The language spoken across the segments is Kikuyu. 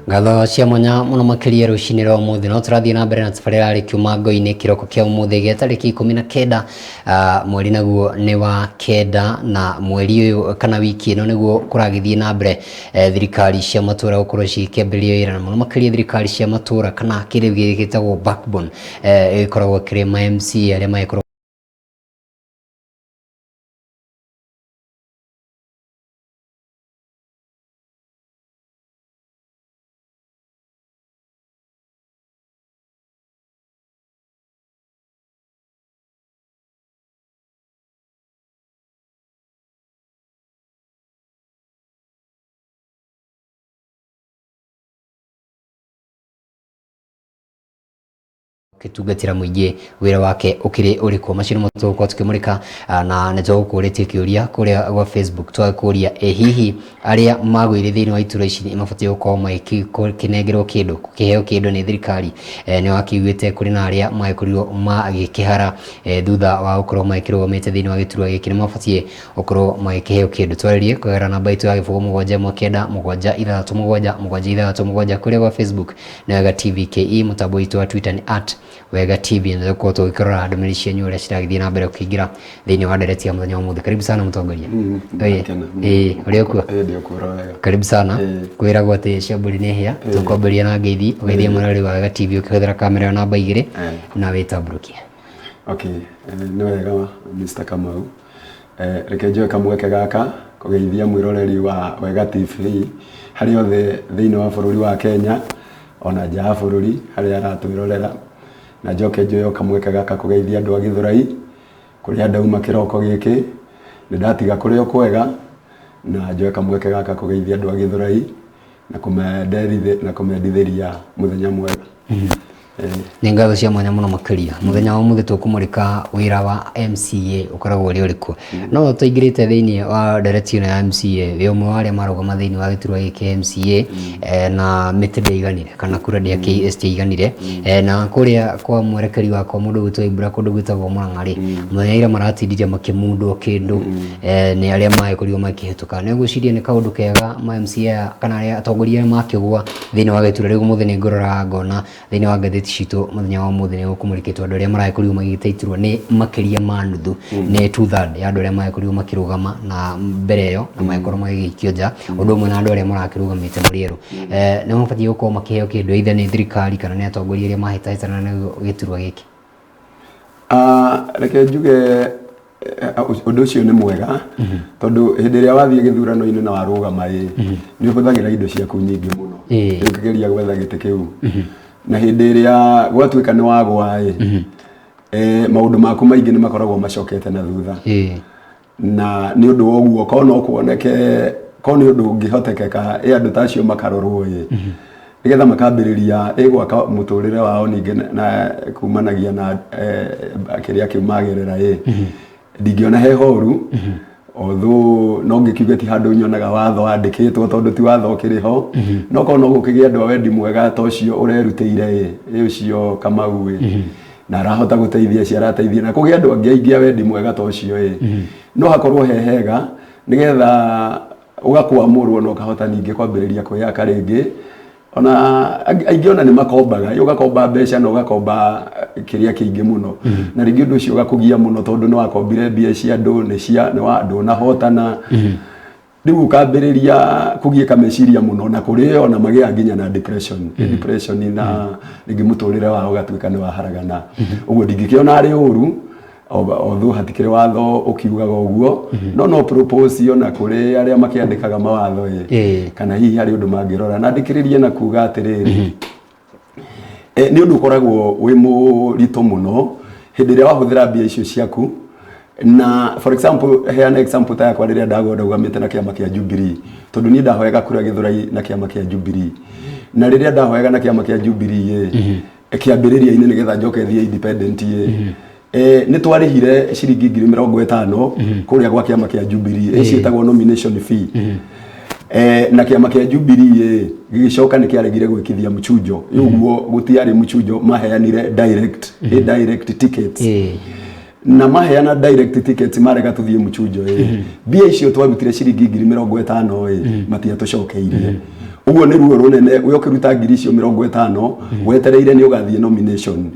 Ngatho cia mwanya mũno makĩria rũcinĩ rwa ũmũthĩ no tũrathiĩ na mbere na tabarĩra yarĩ kiuma ngo-inĩ kĩroko kĩa ũmũthĩ gĩa tarĩki 19, mweri naguo nĩ wa kenda, na mweri ũyũ kana wiki ĩno nĩguo kũragĩthiĩ na mbere thirikari cia matũra gũkorwo cigĩkĩambĩrĩria wĩra, na mũno makĩria thirikari cia matũra kana kĩrĩa gĩtagwo backbone, ĩgĩkoragwo kĩrĩ ma MCA arĩa magĩkorwo gĩtungatĩra mũingĩ wĩra wake ũkĩrĩ ũrĩkũ. Macio nĩmo tũgũkorwo tũkĩmũrĩka, na nĩ tũgũkũrĩtie kĩũria kũrĩa gwa Facebook twakũria, ĩ hihi arĩa magũire thĩinĩ wa iturwa ici nĩ mabatiĩ gũkorwo magĩkĩnengerwo kĩndũ, kĩheo kĩndũ nĩ thirikari? Nĩ wakĩiguĩte kũrĩ na arĩa magĩkorirwo magĩkĩhara thutha wa gũkorwo magĩkĩrũgamĩte thĩinĩ wa gĩturwa gĩkĩ, nĩ mabatiĩ gũkorwo magĩkĩheo kĩndũ? Twarĩrie kũgerera namba itũ ya 0719667767 kũrĩa gwa Facebook nĩ Wega TV KE, mũtambo witũ wa Twitter nĩ @WegaTV, na tũkorwo tũgĩkĩrora ndũmĩrĩri cianyu ũrĩa ciragĩthiĩ na mbere gũkĩingĩra thĩinĩ wa ndereti ya mũthenya wa ũmũthĩ. Karibu sana mũtongoria. Ndakena. Ĩĩ, ũrĩ okuo? Ĩĩ, ndĩ okuo oro wega. Karibu sana. Kwĩragwo atĩ cia mbũri nĩ hĩa. Tũkwambĩrĩria na ngeithi ũgeithie mwĩroreri wa Wega TV ũkĩhũthĩra kamera ĩyo namba 2 na wĩtambũrũkie. Okay, nĩ wega Mr. Kamau. Reke njoe kamweke gaka kũgeithia mwĩroreri wa Wega TV harĩa othe thĩinĩ wa bũrũri wa Kenya ona nja ya bũrũri harĩa aratwĩrorera, na njoke njoe o kamweke gaka kũgeithia andũ a Gĩthũrai kũrĩa ndauma kĩroko gĩkĩ, nĩ ndatiga kũrĩa o kwega, na njoe kamweke gaka kũgeithia andũ a Gĩthũrai na kũmendithĩria mũthenya mwega. Nĩ ngatho cia mwanya mũno makĩria. Mũthenya wa ũmũthĩ tũkũmũrĩka wĩra wa MCA ũkoragwo ũrĩ ũrĩkũ. No tũingĩrĩte thĩinĩ wa ndereti ĩno ya MCA, wĩ ũmwe wa arĩa marũgama thĩinĩ wa gĩturwa gĩkĩ kĩa MCA, na mĩtĩ ndĩaiganire kana kura citiaiganire, na kũrĩa kwa mwerekeri wakwa mũndũ ũgwĩtwo Ibra kũndũ gwĩtagwo Murang'a rĩ, mũthenya ira maratindire makĩmundwo kĩndũ nĩ arĩa magĩkorirwo makĩhĩtũka. Nĩ ũgwĩciria nĩ kaũndũ kega ma MCA kana arĩa atongoria arĩa makĩgũa thĩinĩ wa gĩturwa rĩu? Ũmũthĩ nĩ ngũrora ngona thĩinĩ wa ngathĩti citũ mũthenya wa ũmũthĩ nĩ gũkũmũrĩkĩtwo andũ arĩa maragĩkorirwo magĩte iturwa nĩ makĩria ma nuthu, nĩ two third ya andũ arĩa magĩkorirwo makĩrũgama na mbere ĩyo na magĩkorwo magĩgĩikio nja, ũndũ ũmwe na andũ arĩa marakĩrũgamĩte marĩ erũ. Nĩ mabatiĩ gũkorwo makĩheo kĩndũ either nĩ thirikari kana nĩ atongoria arĩa mahĩtahĩtana na gĩturwa gĩkĩ? Reke njuge ũndũ ũcio nĩ mwega, tondũ hĩndĩ ĩrĩa wathiĩ gĩthurano-inĩ na warũgama ĩ, nĩ ũhũthagĩra indo ciaku nyingĩ mũno ũkĩgeria gwetha gĩtĩ kĩu, na hĩndĩ ĩrĩa gwatuĩka nĩ wagwa ĩ, maũndũ maku maingĩ nĩ makoragwo macokete na thutha. Na nĩ ũndũ wa ũguo korwo no kuoneke, korwo nĩ ũndũ ũngĩhotekeka ĩ andũ ta acio makarorwo ĩ, nĩgetha makambĩrĩria ĩ gwaka mũtũrĩre wao ningĩ na kumanagia na kĩrĩa kĩu magerera ĩ, ndingĩona he horu. Although no ngĩkiuge ti handũ nyonaga watho wandĩkĩtwo, tondũ ti watho ũkĩrĩ ho, no korwo no gũkĩgĩa andũ a wendi mwega ta ũcio ũrerutĩire ĩ ũcio Kamau ĩ, na arahota gũteithia acio arateithia, na kũgĩa andũ angĩ aingĩ a wendi mwega ta ũcio ĩ, no hakorwo he hega nĩgetha ũgakwamũrwo na ũkahota ningĩ kwambĩrĩria kwĩyaka rĩngĩ. Ona aingĩ ona nĩ makombaga, ũgakomba mbeca na ũgakomba kĩrĩa kĩingĩ mũno, na rĩngĩ ũndũ ũcio ũgakũgia mũno tondũ nĩ wakombire mbia cia andũ, nĩ cia nĩ wa ndũnahotana. Rĩu ũkambĩrĩria kũgiĩka meciria mũno, na kũrĩ ona magĩaga nginya na depression na rĩngĩ mũtũrĩre wao ũgatuĩka nĩ waharagana. Ũguo ndingĩkĩona arĩ ũru, although hatikĩrĩ watho ũkiugaga ũguo, no propose ona kũrĩ arĩa makĩandĩkaga mawatho ĩ, kana hihi harĩ ũndũ mangĩrora. Na ndĩkĩrĩrie na kuga atĩrĩrĩ, nĩ ũndũ ũkoragwo wĩ mũritũ mũno hĩndĩ ĩrĩa wahũthĩra mbia icio ciaku. Na for example, heana example ta yakwa, rĩrĩa ndagwa ndaugamĩte na kĩama kĩa Jubilee, tondũ niĩ ndahoyaga kura Gĩthũrai na kĩama kĩa Jubilee, na rĩrĩa ndahoyaga na kĩama kĩa Jubilee ĩ kĩambĩrĩria-inĩ nĩgetha njoke thiĩ independent ĩ, nĩ twarĩhire ciringi 50,000 kũrĩa gwa kĩama kĩa Jubilee, ciĩtagwo nomination fee. Na kĩama kĩa Jubilee ĩ gĩgĩcoka nĩ kĩaregire gwĩkithia mchujo, ũguo gũtiarĩ mchujo, maheanire direct tickets. Na maheana direct tickets, marega tuthiĩ mchujo ĩ, mbia icio twarutire ciringi 50,000 ĩ, matiatũcokeirie. Ũguo nĩ ruo rũnene we ũkĩruta ngiri icio 50 wetereire nĩ ũgathiĩ nomination,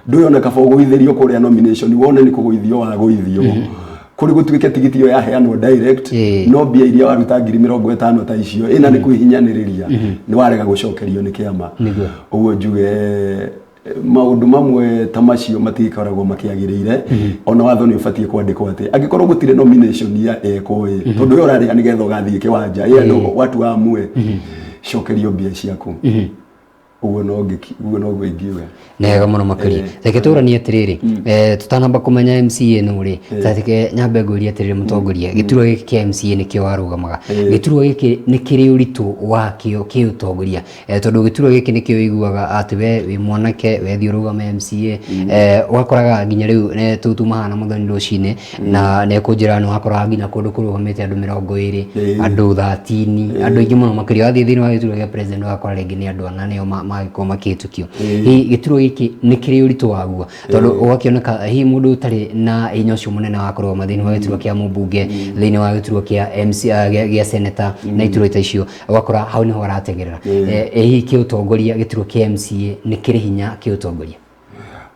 ndũĩ ona kaba ũgũithĩrio kũrĩa nomination, wone nĩ kũgũithio wagũithio kũrĩ gũtuĩke tigiti ĩyo yaheanwo direct. No mbia iria waruta 50,000 ta icio ĩna nĩ kwĩhinyanĩrĩria, nĩ warega gũcokerio nĩ kĩama. Ũguo njuge maũndũ mamwe ta macio matikoragwo makĩagĩrĩire. Ona watho nĩ ũbatiĩ kwandĩkwo atĩ angĩkorwo gũtirĩ nomination ya ĩkwo ĩ, tondũ we ũrarĩha nĩgetha ũgathiĩ kĩwanja ĩ, andũ watu amwe cokerio mbia ciaku. Ũguo no ũguo noguo ingiuga. Nĩ wega mũno makĩria. Reke tũranie atĩrĩrĩ, tũtanamba kũmenya MCA nũ rĩ, reke nyambe ngũrie atĩrĩrĩ, mũtongoria, gĩturwa gĩkĩ kĩa MCA nĩkĩo warũgamaga, gĩturwa gĩkĩ nĩ kĩrĩ ũritũ wakĩo kĩũtongoria? Tondũ gĩturwa gĩkĩ nĩkĩo ũiguaga atĩ we wĩ mwanake wethiĩ ũrũgame MCA, ũgakoraga nginya rĩu tuma haha na mũthoni rũcinĩ na nĩ ekũnjĩra nĩ wakoraga nginya kũndũ kũrũgamĩte andũ 20, andũ 13, andũ aingĩ mũno makĩria. Wathiĩ thĩinĩ wa gĩturwa gĩa president ũgakora rĩngĩ nĩ andũ ana nĩo magĩkorwo makĩhĩtũkio. Hihi gĩturwa gĩkĩ nĩ kĩrĩ ũritũ waguo? Tondũ ũgakĩoneka hihi mũndũ ũtarĩ na hinya ũcio mũnene wa kũrũgama thĩinĩ wa gĩturwa kĩa mũmbunge, thĩinĩ wa gĩturwa kĩa MC, gĩa senator na iturwa ta icio, ũgakora hau nĩho arategerera. Hihi kĩũtongoria gĩturwa kĩa MCA nĩ kĩrĩ hinya kĩũtongoria?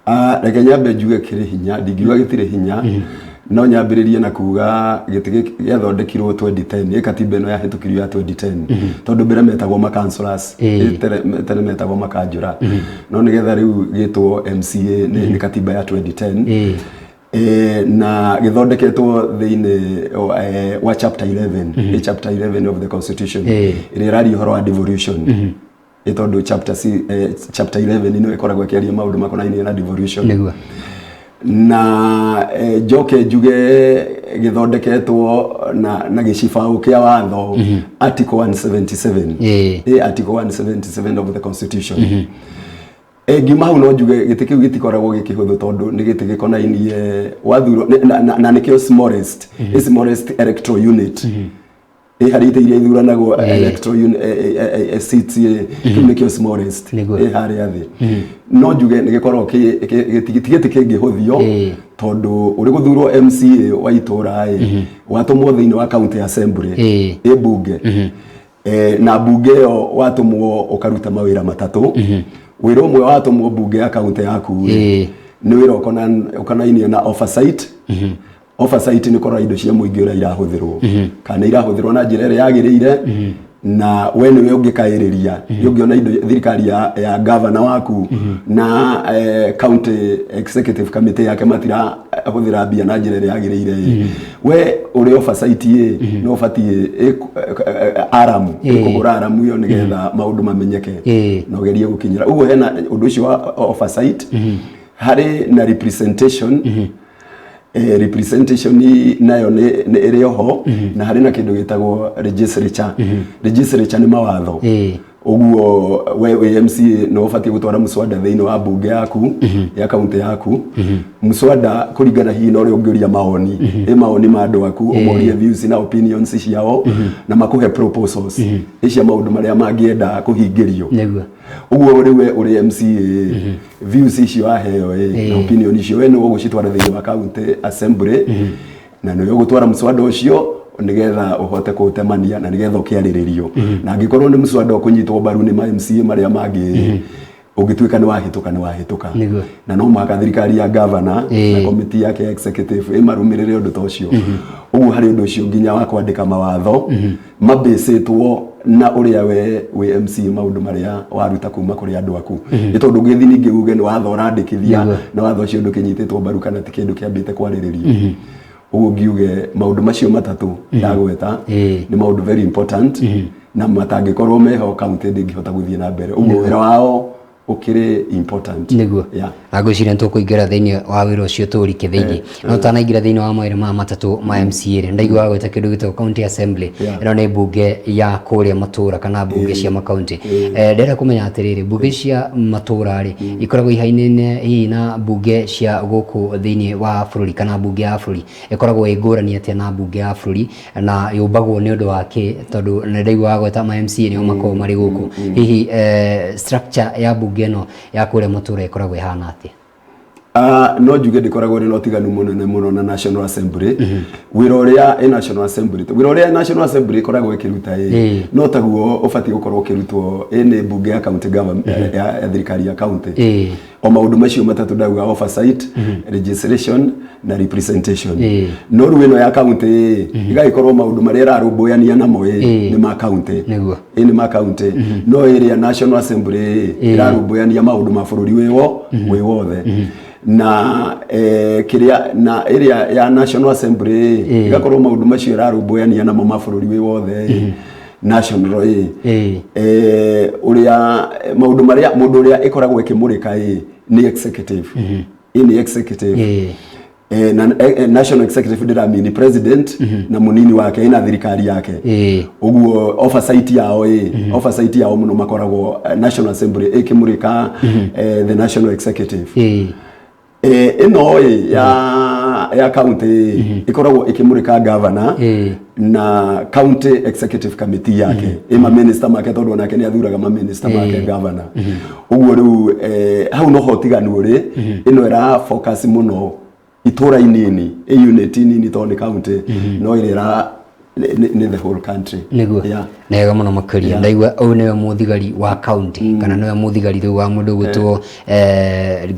Ah, reke nyambe njuge kĩrĩ hinya, ndingiuga gĩtirĩ hinya. No nyambĩrĩrie na kuga gĩtĩ gĩkĩ gĩathondekirwo 2010, ĩ katiba ĩno yahĩtũkirio ya 2010, tondũ mbere metagwo ma councillors. Tene metagwo makanjũra, no nĩgetha rĩu gĩtwo MCA nĩ katiba ya 2010. Na gĩthondeketwo thĩinĩ wa chapter 11, chapter 11 of the constitution, ĩrĩa ĩraria ũhoro wa devolution, ĩ tondũ chapter 11 nĩyo ĩkoragwo ĩkĩaria maũndũ makonainie na devolution. Na njoke njuge gĩthondeketwo na gĩcibaũ kĩa watho article 177, article 177 of the constitution. Ngiuma hau no njuge gĩtĩ kĩu gĩtikoragwo gĩkĩhũthũ, tondũ nĩ gĩtĩ gĩkonainie wathurwo na nĩkĩo smallest, smallest electoral unit ĩ harĩ itĩ iria ithuranagwo, electoral seats kĩu nĩkĩo smallest ĩ harĩa thĩ. No njuge nĩ gĩkoragwo ti gĩtĩ kĩngĩhũthio, tondũ ũrĩ gũthurwo MCA wa itũra ĩ, watũmwo thĩinĩ wa county assembly, ĩ mbunge. Na mbunge ĩyo watũmwo ũkaruta mawĩra matatũ. Wĩra ũmwe watũmwo mbunge ya kaunti yaku rĩ, nĩ wĩra ũkonainie na oversight. Oversight nĩ kũrora indo cia mũingĩ ũrĩa irahũthĩrwo, kana nĩ irahũthĩrwo na njĩra ĩrĩa yagĩrĩire, na we nĩwe ũngĩkaĩrĩria nĩ ũngĩona indo thirikari ya gavana waku na county executive committee yake matirahũthĩra mbia na njĩra ĩrĩa yagĩrĩire ĩ, we ũrĩ oversight ĩ, no ũbatiĩ aramu kũhũra aramu ĩyo nĩgetha maũndũ mamenyeke na ũgerie gũkinyĩra. Ũguo hena ũndũ ũcio wa oversight, harĩ na representation. Representation nayo nĩ ĩrĩ oho, na harĩ na kĩndũ gĩtagwo legislature. Legislature nĩ mawatho. Ũguo we wĩ MCA no ũbatiĩ gũtwara mũswada thĩinĩ wa mbunge yaku ya kaunti yaku, mũswada kũringana hihi na ũrĩa ũngĩũria maoni, ĩ maoni ma andũ aku, ũmorie views na opinions ciao na makũhe proposals ĩ cia maũndũ marĩa mangĩenda kũhingĩrio. Ũguo rĩu we ũrĩ MCA, views icio waheo ĩ na opinion icio, we nĩwe ũgũcitwara thĩinĩ wa county assembly, na nĩwe ũgũtwara mũswada ũcio nĩgetha ũhote kũũtemania na nĩgetha ũkĩarĩrĩrio, na angĩkorwo nĩ mũswada ũkũnyitwo mbaru nĩ ma MCA marĩa mangĩ, ũngĩtuĩka nĩ wahĩtũka, nĩ wahĩtũka. Na no mũhaka thirikari ya gavana na komiti yake ya executive ĩmarũmĩrĩre ũndũ ta ũcio. Ũguo harĩ ũndũ ũcio nginya wa kwandĩka mawatho mabĩcĩtwo na ũrĩa we wĩ MCA maũndũ marĩa waruta kuma kũrĩ andũ aku, nĩ tondũ ũngĩthiĩ ningĩ uge nĩ watho ũrandĩkithia na watho ũcio ndũkĩnyitĩtwo mbaru kana ti kĩndũ kĩambĩte kwarĩrĩrio. Ũguo ngiuge maũndũ macio matatũ ndagweta nĩ maũndũ very important, na matangĩkorwo meho kaunti ndĩngĩhota gũthiĩ na mbere. Ũguo wĩra wao ũkĩrĩ important. Na ngwĩciria nĩ tũkũingĩra thĩinĩ wa wĩra ũcio tũrike thĩinĩ, no tũtanaingĩra thĩinĩ wa mawĩra maya matatũ ma MCA rĩ, ndaigua gwĩta kĩndũ gĩtagwo county assembly. Ĩno nĩ mbunge ya kũrĩa matũra kana mbunge cia makaunti. Ndĩrenda kũmenya atĩrĩrĩ, mbunge cia matũra rĩ, ikoragwo ihainaine hihi na mbunge cia gũkũ thĩinĩ wa bũrũri, kana mbunge ya bũrũri ĩkoragwo ĩ ngũrani atĩa na mbunge ya bũrũri, na yũmbagwo nĩ ũndũ wa kĩ? Tondũ nĩ ndaigua gweta ma MCA nĩo makoragwo marĩ gũkũ. Hihi structure ya mbunge ĩno ya kũrĩa matũra ĩkoragwo ĩhana atĩa? No njuge ndĩkoragwo ĩrĩ na ũtiganu mũnene mũno na National Assembly. Wĩra ũrĩa ĩ National Assembly, wĩra ũrĩa National Assembly ĩkoragwo ĩkĩruta ĩ, no taguo ũbatiĩ gũkorwo ũkĩrutwo ĩ nĩ mbunge ya county government, ya thirikari ya county. O maũndũ macio matatũ ndauga, oversight, legislation na representation. No rĩu ĩno ya county ĩ, ĩgagĩkorwo maũndũ marĩa ĩrarũmbũyania namo ĩ, nĩ ma county. Ĩ nĩ ma county, no ĩrĩa National Assembly ĩ, ĩrarũmbũyania maũndũ ma bũrũri wĩ wothe. Na kĩrĩa na ĩrĩa ya National Assembly ĩ, ĩgakorwo maũndũ macio ĩrarũmbũyania namo ma bũrũri wĩ wothe ĩ, national ĩ, ũrĩa maũndũ marĩa mũndũ ũrĩa ĩkoragwo ĩkĩmũrĩka ĩ nĩ executive, ĩ nĩ executive. Na national executive ndĩramini president na mũnini wake na thirikari yake. Ũguo oversight yao mũno makoragwo National Assembly ĩkĩmũrĩka the national executive. Ĩno ĩ ya county ĩ, ĩkoragwo ĩkĩmũrĩka governor na county executive committee yake, ĩ ma minister make, tondũ onake nĩ athuraga ma minister make governor. Ũguo rĩu hau noho ũtiganu ũrĩ. Ĩno ĩra focus mũno itũra inini, ĩ unit nini tondũ nĩ county, no ĩrĩa ĩra nĩ the whole country. Nĩguo. Nĩ wega mũno makĩria. Ndaigua ũyũ nĩwe mũthigari wa county, kana nĩwe mũthigari rĩu wa mũndũ ũgwĩtwo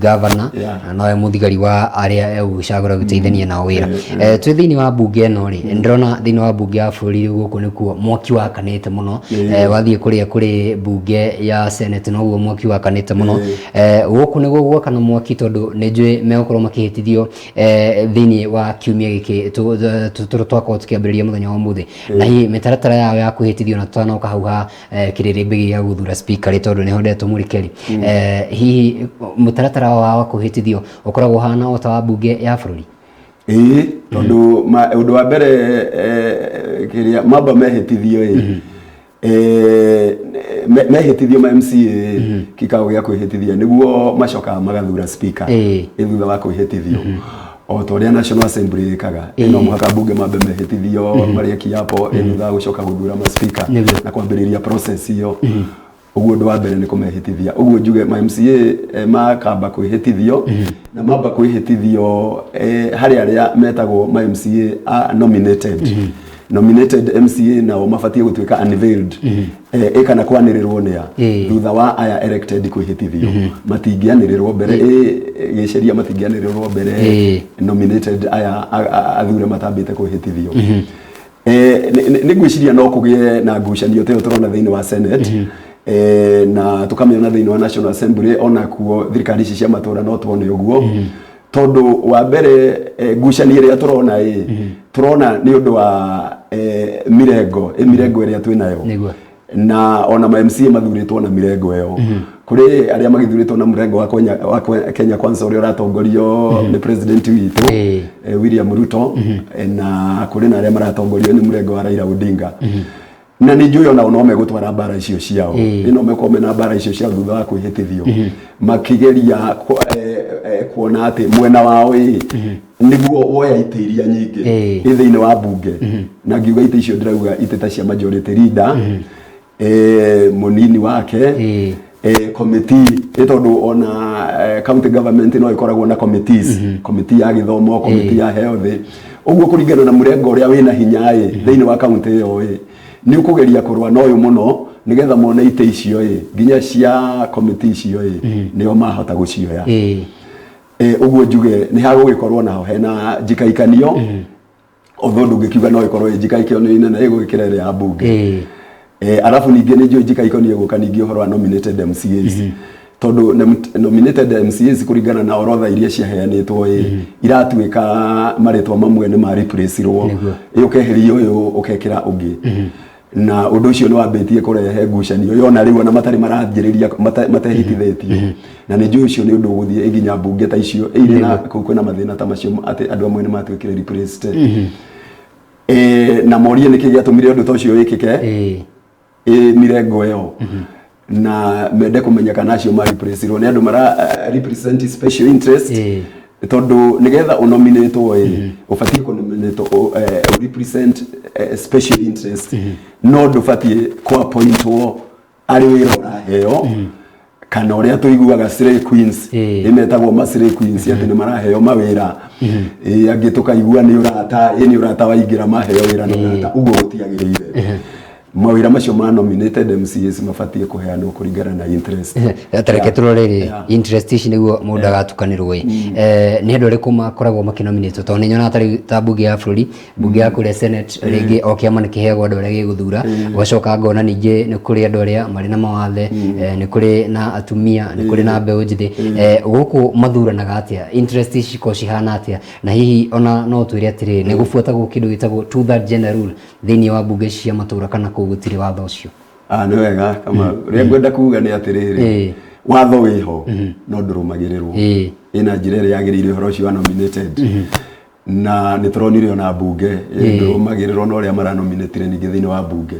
governor, na nowe mũthigari wa arĩa egũgĩcagũra gũteithania nao wĩra. Twĩ thĩinĩ wa mbunge ĩno rĩ, ndĩrona thĩinĩ wa mbunge ya bũrũri rĩu gũkũ nĩkuo mwaki wakanĩte mũno. Wathiĩ kũrĩa kũrĩ mbunge ya Senate noguo mwaki wakanĩte mũno. Gũkũ nĩguo gwakana mwaki, tondũ nĩ njũĩ megũkorwo makĩhĩtithio thĩinĩ wa kiumia gĩkĩ twakorwo tũkĩambĩrĩria mũthenya wa ũmũthĩ. Na hihi mĩtaratara yao ya kwĩhĩtithio, na tũtanoka hau ha kĩrĩrĩmbĩ gĩa gũthura speaker rĩ, tondũ nĩho ndetwo mũrikeri, hihi mũtaratara wao wa kwĩhĩtithio ũkoragwo ũhana o ta wa mbunge ya bũrũri? Ĩĩ, tondũ ũndũ wa mbere, kĩrĩa mamba mehĩtithio ĩ, mehĩtithio ma MCA kikao gĩa kwĩhĩtithia, nĩguo macokaga magathura speaker. Ĩ thutha wa kwĩhĩtithio, o ta ũrĩa National Assembly ĩkaga, ĩ no mũhaka mbunge mambe mehĩtithio marĩe kiapo, ĩ thutha wa gũcoka gũthura ma speaker na kwambĩrĩria process ĩyo. Ũguo ũndũ wa mbere nĩ kũmehĩtithia. Ũguo njuge ma MCA makamba kwĩhĩtithio, na mamba kwĩhĩtithio, harĩ arĩa metagwo ma MCA a nominated. Nominated MCA nao mabatiĩ gũtuĩka unveiled, ĩ kana kwanĩrĩrwo nĩa thutha wa aya elected kwĩhĩtithio. Matingĩanĩrĩrwo mbere, ĩ gĩceria matingĩanĩrĩrwo mbere nominated aya athure matambĩte kwĩhĩtithio. Nĩ ngwĩciria no kũgĩe na ngucanio ta ĩyo tũrona thĩinĩ wa Senate, na tũkamĩona thĩinĩ wa National Assembly, ona kuo thirikari ici cia matũra no tuone ũguo, tondũ wa mbere, ngucanio ĩrĩa tũrona ĩ, tũrona nĩ ũndũ wa mirengo, ĩ mirengo ĩrĩa twĩ nayo. Na ona ma MCA mathurĩtwo na mirengo ĩyo. Kũrĩ arĩa magĩthurĩtwo na mũrengo wa Kenya Kwanza ũrĩa ũratongorio nĩ president witũ William Ruto, na kũrĩ na arĩa maratongorio nĩ mũrengo wa Raila Odinga, na nĩ njũĩ onao no megũtwara mbara icio ciao. Nĩ no mekorwo mena mbara icio ciao thutha wa kwĩhĩtithio, makĩgeria kuona atĩ mwena wao ĩ nĩguo woya itĩ iria nyingĩ ĩ thĩinĩ wa mbunge. Na ngiuga itĩ icio, ndĩrauga itĩ ta cia majority leader, mũnini wake, committee, ĩ tondũ ona county government no ĩkoragwo na committees, committee ya gĩthomo, committee ya health. Ũguo kũringana na mũrengo ũrĩa wĩna hinya ĩ thĩinĩ wa county ĩyo ĩ, nĩ ũkũgeria kũrũa na ũyũ mũno nĩgetha mone itĩ icio ĩ, nginya cia committee icio ĩ, nĩo mahota gũcioya. Ũguo njuge nĩ hagũgĩkorwo naho hena njikaikanio, although ndũngĩkiuga no ĩkorwo ĩ njikaikanio nene ĩgũgĩkĩra ĩrĩa ya mbunge. Arabu ningĩ nĩ njũĩ njikaikanio ĩgũka ningĩ ũhoro wa nominated MCAs, tondũ nominated MCAs kũringana na orodha iria ciaheanĩtwo ĩ, iratuĩka marĩtwa mamwe nĩ ma replace-irwo. Ĩ ũkeheria ũyũ ũkekĩra ũngĩ, na ũndũ ũcio nĩ wambĩtie kũrehe ngucanio yona rĩu ona matarĩ maranjĩrĩria matehĩtithĩtio. Na nĩ njũĩ ũcio nĩ ũndũ ũgũthiĩ nginya mbunge ta icio irĩ na kũu kwĩna mathĩna ta macio, atĩ andũ amwe nĩ matuĩkire replaced, na morie nĩkĩ gĩatũmire ũndũ ta ũcio wĩkĩke. Ĩ mirengo ĩyo, na mende kũmenya kana acio ma replace-irwo nĩ andũ mara represent special interest, tondũ nĩgetha ũnominatwo ĩ, ũbatiĩ kũnominatwo represent special interest, no ndũbatiĩ kũ-appointwo arĩ wĩra ũraheo. Kana ũrĩa tũiguaga Slay Queens, nĩ metagwo ma Slay Queens atĩ nĩ maraheo mawĩra. Angĩ tũkaigua nĩ ũrata, nĩ ũrata waingĩra maheo wĩra na ũrata, ũguo gũtiagĩrĩire. Mawĩra macio ma nominated MCAs mabatiĩ kũheanwo kũringana na interest. Tareke tũrore rĩ, interest ici nĩguo mũndũ agatukanĩrwo ĩ. Nĩ andũ arĩkũ makoragwo makĩnominatwo? Tondũ nĩ nyonaga tarĩu ta mbunge ya bũrũri, mbunge ya kũrĩa Senate, rĩngĩ o kĩama nĩ kĩheagwo andũ arĩa gĩgũthura. Ũgacoka ngona ningĩ nĩ kũrĩ andũ arĩa marĩ na mawathe, nĩ kũrĩ na atumia, nĩ kũrĩ na mbeũ njĩthĩ. Gũkũ mathuranaga atĩa? Interest ici cikoragwo cihana atĩa? Na hihi ona no ũtwĩre atĩrĩrĩ, nĩ gũbuatagwo kĩndũ gĩtagwo two third gender rule thĩinĩ wa mbunge ici cia matũra kana kũu gũtirĩ watho ũcio? Ah, nĩ wega kama ũrĩa ngwenda kuga nĩ atĩrĩrĩ, watho wĩho no ndũrũmagĩrĩrwo ĩna njĩra ĩrĩa yagĩrĩire ũhoro ũcio wa nominated, na nĩ tũronire ona mbunge ndũrũmagĩrĩrwo na ũrĩa maranominatire ningĩ thĩinĩ wa mbunge,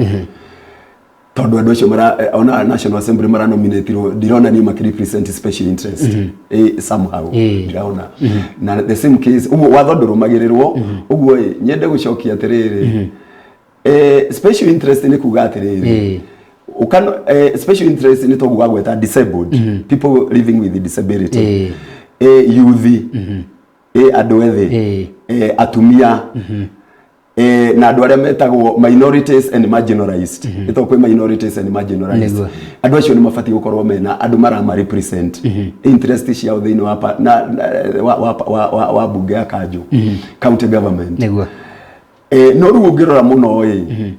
tondũ andũ acio mara ona National Assembly maranominatirwo, ndirona niĩ makĩrepresent special interest somehow. Ndirona na the same case ũguo watho ndũrũmagĩrĩrwo ũguo. Nyende gũcokia atĩrĩrĩ, special interest nĩ kuga atĩrĩrĩ, ukano special interest nĩ toguo wagweta disabled people living with disability, youth, andũ ethĩ, atumia, na andũ arĩa metagwo minorities and marginalized. Nĩ tondũ kwĩ minorities and marginalized. Andũ acio nĩ mabatiĩ gũkorwo mena andũ marama represent interest ciao thĩinĩ wa, pa- na, na, wa, wa, wa, wa, wa bunge ya kanjũ, county government. No rĩu ũngĩrora mũno ĩ,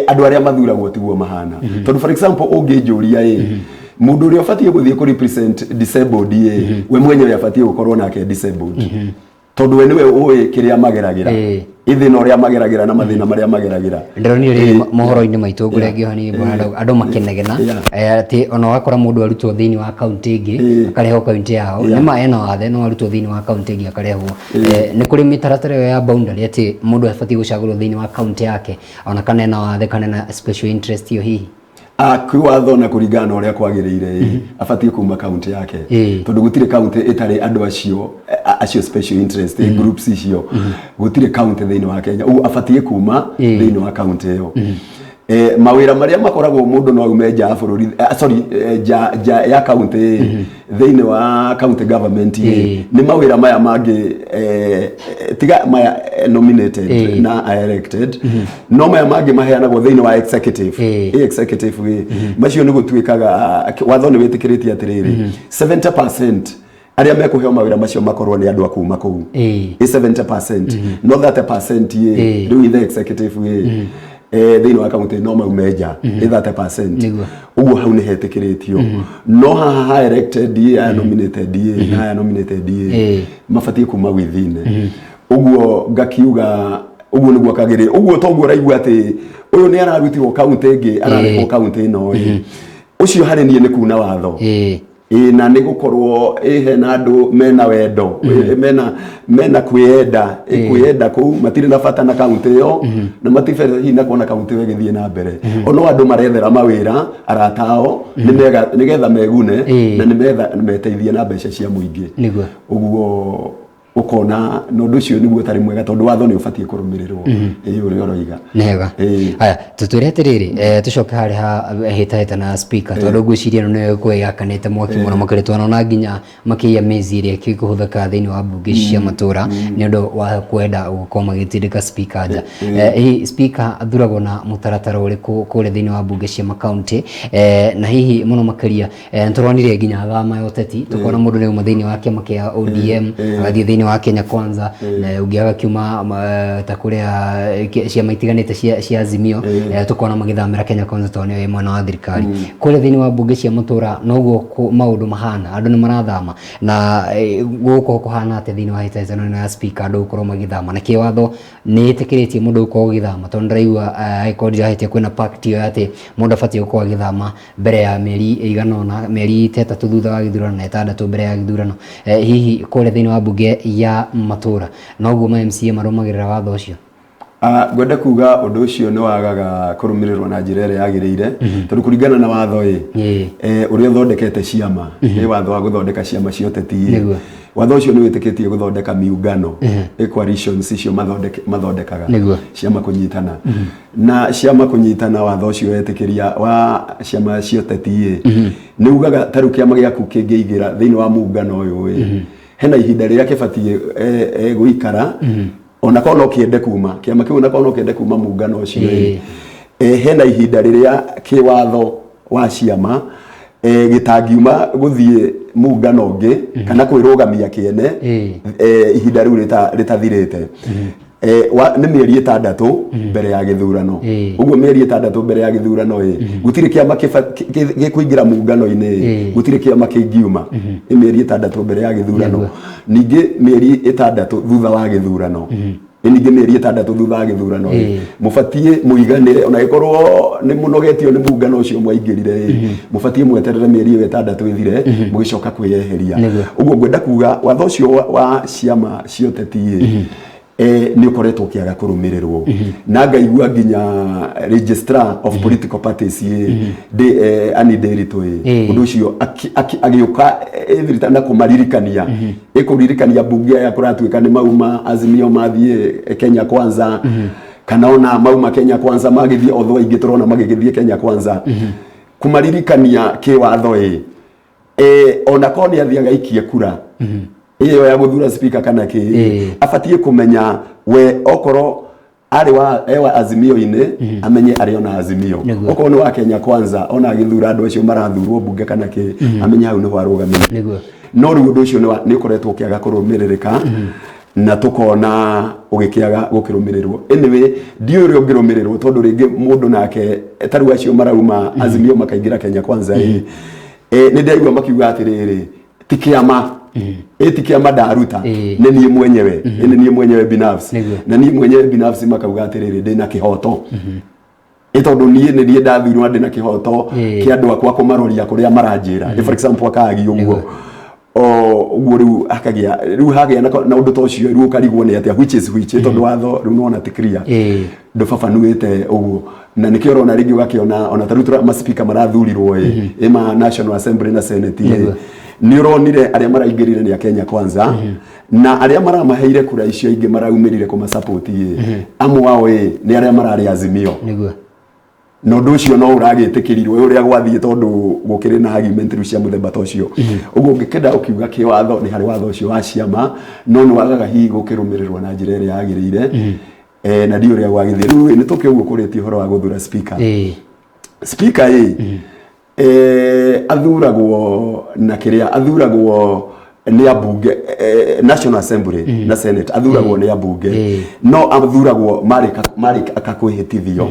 andũ arĩa mathuragwo tiguo mahana, tondũ for example ũngĩnjũria ĩ, mũndũ ũrĩa ũbatiĩ gũthiĩ kũ represent disabled ĩ, we mwenyewe abatiĩ gũkorwo nake disabled, tondũ we nĩwe ũĩ kĩrĩa mageragĩra, ithĩna ũrĩa mageragĩra na mathĩna marĩa mageragĩra. Ndĩronire rĩrĩ mohoro-inĩ maitũ ngũrĩa ngĩoha nĩ mbona andũ makĩnegena atĩ ona wakora mũndũ arutwo thĩinĩ wa kaunti ĩngĩ akarehwo kaunti yao. Nĩ ma ena wathe no arutwo thĩinĩ wa kaunti ĩngĩ akarehwo. Nĩ kũrĩ mĩtaratara ĩyo ya boundary atĩ mũndũ abatiĩ gũcagũrwo thĩinĩ wa kaunti yake ona kana ena wathe kana ena special interest ĩyo hihi? Ah, kwĩ watho na kũringana na ũrĩa kwagĩrĩire ĩ, abatiĩ kuma kaunti yake, tondũ gũtirĩ kaunti ĩtarĩ andũ acio, acio special interest groups icio, gũtirĩ kaunti thĩinĩ wa Kenya. Ũguo abatiĩ kuma thĩinĩ wa kaunti ĩyo. Mawĩra marĩa makoragwo mũndũ no aume nja ya bũrũri, sorry, nja ya kaunti thĩinĩ wa county government ĩ, nĩ mawĩra maya mangĩ, tiga maya nominated na elected, no maya mangĩ maheanagwo thĩinĩ wa executive. Executive ĩ, macio nĩ gũtuĩkaga watho nĩ wĩtĩkĩrĩtie atĩrĩrĩ, 70% arĩa mekũheo mawĩra macio makorwo nĩ andũ a kuma kũu. Ĩ 70%, no 30% ĩ, rĩu ithe executive ĩ, thĩinĩ wa kaunti no maume nja ĩ 30%. Ũguo hau nĩ hetĩkĩrĩtio, no haha ha elected ĩ, aya nominated ĩ, na aya nominated ĩ, mabatiĩ kuma within. Ũguo ngakiuga ũguo nĩguo kagĩrĩire. Ũguo toguo ũraigua atĩ ũyũ nĩ ararutirwo kaunti ĩngĩ ararehwo kaunti ĩno ĩ, ũcio harĩ niĩ nĩ kuna watho. Ĩ na nĩ gũkorwo ĩ hena andũ mena wendo, mena kwĩyenda, kwĩyenda kũu matirĩ na bata na kaunti ĩyo, na matibete hihi na kuona kaunti ĩyo ĩgĩthiĩ na mbere. Ono andũ marethera mawĩra arata ao nĩgetha megune na nĩmetha meteithie na mbeca cia mũingĩ. Ũguo ũkona na ũndũ ũcio nĩguo ũtarĩ mwega, tondũ watho nĩ ũbatiĩ kũrũmĩrĩrwo ĩ ũrĩa ũroiga. Nĩwega. Haya, tũtwĩre atĩrĩrĩ, tũcoke harĩa ha hĩtahĩtano ya speaker, tondũ ngwĩciria ĩno nĩyo ĩgũkorwo ĩgakanĩte mwaki mũno makĩria, twanona nginya makĩiya mĩzi ĩrĩa ĩkũhũthĩka thĩinĩ wa mbunge ici cia matũra nĩ ũndũ wa kwenda gũkorwo magĩtindĩka speaker nja. Hihi speaker athuragwo na mũtaratara ũrĩkũ kũrĩa thĩinĩ wa mbunge cia makaunti? Na hihi mũno makĩria, nĩtũronire nginya thama ya ũteti, tũkona mũndũ nĩ auma thĩinĩ wa kĩama kĩa ODM agathiĩ thĩinĩ wa Kenya Kwanza, na ũngĩ agakiuma ta kũrĩa ciama itiganĩte cia Azimio, tũkona magĩthamĩra Kenya Kwanza tondũ nĩyo ĩ mwena wa thirikari. Kũrĩa thĩinĩ wa mbunge cia matũra noguo maũndũ mahana, andũ nĩ marathama, na gũgũkorwo kũhana atĩa thĩinĩ wa hĩtahĩtano ĩno ya speaker, andũ gũkorwo magĩthama? Na kĩwatho nĩ ĩtĩkĩrĩtie mũndũ gũkorwo agĩthama? Tondũ ndĩraigua, angĩkorwo ndirahĩtia, kwĩna pact ĩyo ya atĩ mũndũ abatiĩ gũkorwo agĩthama mbere ya mĩeri ĩigana ũna, mĩeri ta 3 thutha wa gĩthurano na 6 mbere ya gĩthurano. Hihi kũrĩa thĩinĩ wa mbunge ya matũra noguo ma MCA marũmagĩrĩra watho ũcio? Ah, ngwenda kuga ũndũ ũcio nĩ wagaga kũrũmĩrĩrwo na njĩra ĩrĩa yagĩrĩire, tondũ kũringana na watho ĩ, ũrĩa ũthondekete ciama, ĩ watho wa gũthondeka ciama cia ũteti ĩ, Watho ũcio nĩ wĩtĩkĩtie gũthondeka miungano, coalitions icio mathondekaga. Nĩguo. Ciama kũnyitana. Na ciama kũnyitana, watho ũcio wetĩkĩria wa ciama cia ũteti ĩ, nĩ ugaga ta rĩu kĩama gĩaku kĩngĩingĩra thĩinĩ wa muungano ũyũ ĩ, hena ihinda rĩrĩa kĩbatiĩ gũikara, ona korwo no kĩende kuma kĩama kĩu, ona korwo no kĩende kuma muungano ũcio ĩ, hena ihinda rĩrĩa kĩwatho wa ciama gĩtangiuma gũthiĩ muungano ũngĩ kana kwĩrũgamia kĩene ihinda rĩu rĩtathirĩte. Nĩ mĩeri 6 mbere ya gĩthurano. Ũguo mĩeri 6 mbere ya gĩthurano ĩ, gũtirĩ kĩama gĩkũingĩra muungano-inĩ ĩ, gũtirĩ kĩama kĩngiuma. Nĩ mĩeri 6 mbere ya gĩthurano. Ningĩ mĩeri 6 thutha wa gĩthurano, ningĩ mĩeri 6 thutha wa gĩthurano ĩ, mũbatiĩ mũiganĩre, ona gĩkorwo nĩ mũnogetio nĩ muungano ũcio mwaingĩrire ĩ, mũbatiĩ mweterere mĩeri ĩyo 6 ĩthire mũgĩcoka kwĩyeheria. Ũguo ngwenda kuga watho ũcio wa ciama cia ũteti ĩ, nĩ ũkoretwo ũkĩaga kũrũmĩrĩrwo, na ngaigua nginya registrar of political parties ĩ, ndĩ Annie Nderitu ĩ, ũndũ ũcio agĩũka na kũmaririkania, ĩkũririkania mbunge aya kũratuĩka nĩ mauma Azimio mathiĩ Kenya Kwanza, kana ona mauma Kenya Kwanza magĩthiĩ otho aingĩ tũrona magĩgĩthiĩ Kenya Kwanza, kũmaririkania kĩwatho ĩ, ona korwo nĩ athiaga aikie kura ĩyo ya gũthura speaker kana kĩ, abatiĩ kũmenya we okorwo arĩ wa ewa Azimio-inĩ, amenye arĩ ona Azimio. Okorwo nĩ wa Kenya Kwanza, ona agĩthura andũ acio marathurwo mbunge kana kĩ, amenye hau nĩho arũgamĩire. No rĩu ũndũ ũcio nĩ ũkoretwo ũkĩaga kũrũmĩrĩrĩka, na tũkona ũgĩkĩaga gũkĩrũmĩrĩrwo. Anyway, ndiũĩ ũrĩa ũngĩrũmĩrĩrwo, tondũ rĩngĩ mũndũ nake ta rĩu acio marauma Azimio makaingĩra Kenya Kwanza ĩ, nĩ ndaigua makiuga atĩrĩrĩ, ti kĩama ĩ, ti kĩama ndaruta, nĩ niĩ mwenyewe, nĩ niĩ mwenyewe binafsi. Na niĩ mwenyewe binafsi makauga atĩrĩrĩ, ndĩna kĩhoto ĩ, tondũ niĩ nĩ niĩ ndathurwo na ndĩna kĩhoto kĩa andũ akwa kũmaroria kũrĩa maranjĩra. For example, akagi ũguo o ũguo, rĩu akagĩa, rĩu hagĩa na ũndũ ta ũcio, rĩu ũkarigwo nĩ atĩa, which is which, tondũ watho rĩu nĩwona ti clear, ndũbabanuĩte ũguo. Na nĩkĩo ũrona rĩngĩ ũgakĩona ona ta rĩu maspika marathurirwo ĩ, ma National Assembly na Senate ĩ, nĩ ũronire arĩa maraingĩrire nĩ a Kenya Kwanza, na arĩa maramaheire kura icio ingĩ maraumĩrire kũmasupport ĩ, amwe ao ĩ nĩ arĩa mararĩ Azimio. Na ũndũ ũcio no ũragĩtĩkĩrirwo ũrĩa gwathiĩ, tondũ gũkĩrĩ na argument rĩu cia mũthemba ta ũcio. Ũguo ũngĩkenda ũkiuga kĩwatho nĩ harĩ watho ũcio wa ciama, no nĩ wagaga hihi gũkĩrũmĩrĩrwo na njĩra ĩrĩa yagĩrĩire. Na ndiũ ũrĩa gwagĩthiĩ. Rĩu ĩ, nĩ tũke ũguo kũrĩtie ũhoro wa gũthura speaker. Speaker ĩ, athuragwo na kĩrĩa athuragwo nĩ ambunge, National Assembly na Senate, athuragwo nĩ ambunge. No athuragwo marĩka kwĩhĩtithio,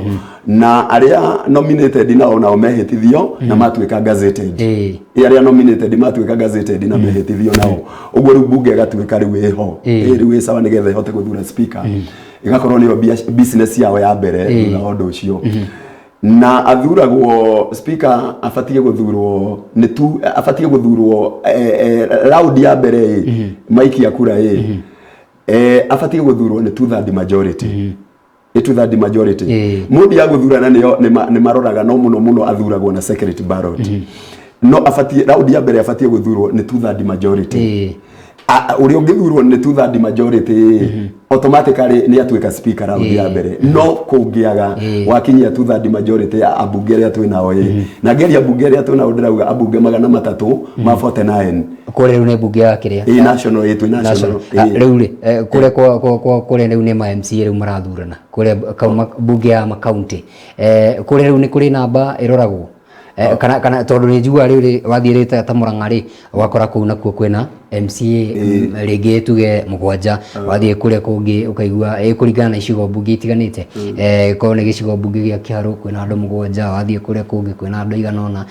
na arĩa nominated nao mehĩtithio na matuĩka gazetted. Ĩ, arĩa nominated matuĩka gazetted na mehĩtithio nao ũguo, rĩu bunge ĩgatuĩka rĩu ĩho. Ĩ, rĩu ĩ sawa nĩgetha ĩhote gũthura speaker, ĩgakorwo nĩyo business yao ya mbere thutha wa ũndũ ũcio. Na athuragwo, speaker abatiĩ gũthurwo nĩ tu abatiĩ gũthurwo round ya mbere ĩ, maikia kura ĩ, abatiĩ gũthurwo nĩ two third majority, nĩ two third majority. Mũndũ ya gũthurana nĩyo nĩ maroraga, no mũno mũno athuragwo na secret ballot, no abatiĩ round ya mbere abatiĩ gũthurwo nĩ two third majority. Ũrĩa ũngĩthurwo nĩ two third majority, automatically nĩ atuĩka speaker round ya mbere. No kũngĩaga wakinyia two third majority ya ambunge arĩa twĩ nao ĩ, na ngeria ambunge arĩa twĩ nao, ndĩrauga ambunge 349. Kũrĩa rĩu nĩ mbunge ya kĩrĩa? Ĩ, national ĩ, twĩ national. Ah, rĩu rĩ, kũrĩa kũrĩa rĩu nĩ ma MCA rĩu marathurana kũrĩa mbunge ya makaunti, kũrĩa rĩu nĩ kũrĩ namba ĩroragwo, kana tondũ nĩ njiguaga rĩu rĩ, wathiĩ rĩ ta Murang'a rĩ, ũgakora kũu nakuo kwĩna MCA rĩngĩ tuge 7, wathiĩ kũrĩa kũngĩ ũkaigua kũringana na icigo mbunge itiganĩte, korwo nĩ gĩcigo mbunge gĩa Kĩharũ kwĩna andũ 7, wathiĩ kũrĩa kũngĩ kwĩna andũ aigana ũna,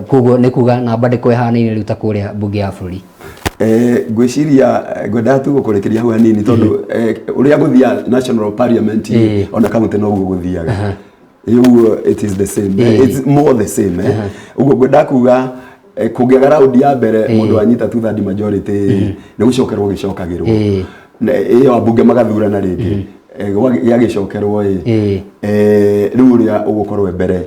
koguo nĩ kuga namba ndĩkoragwo ĩhanaine rĩu ta kũrĩa mbunge ya bũrũri. Ngwĩciria ngwendaga tu gũkũrĩkĩria hau hanini, tondũ ũrĩa gũthia national parliament ona county noguo gũthiaga. Ũguo it is the same. It's more the same. Ũguo ngwendaga kuga kũngĩaga round ya mbere mũndũ anyita two third majority, nĩ gũcokerwo gĩcokagĩrwo. Ĩyo ambunge magathurana rĩngĩ. Gĩagĩcokerwo ĩ, rĩu ũrĩa ũgũkorwo e mbere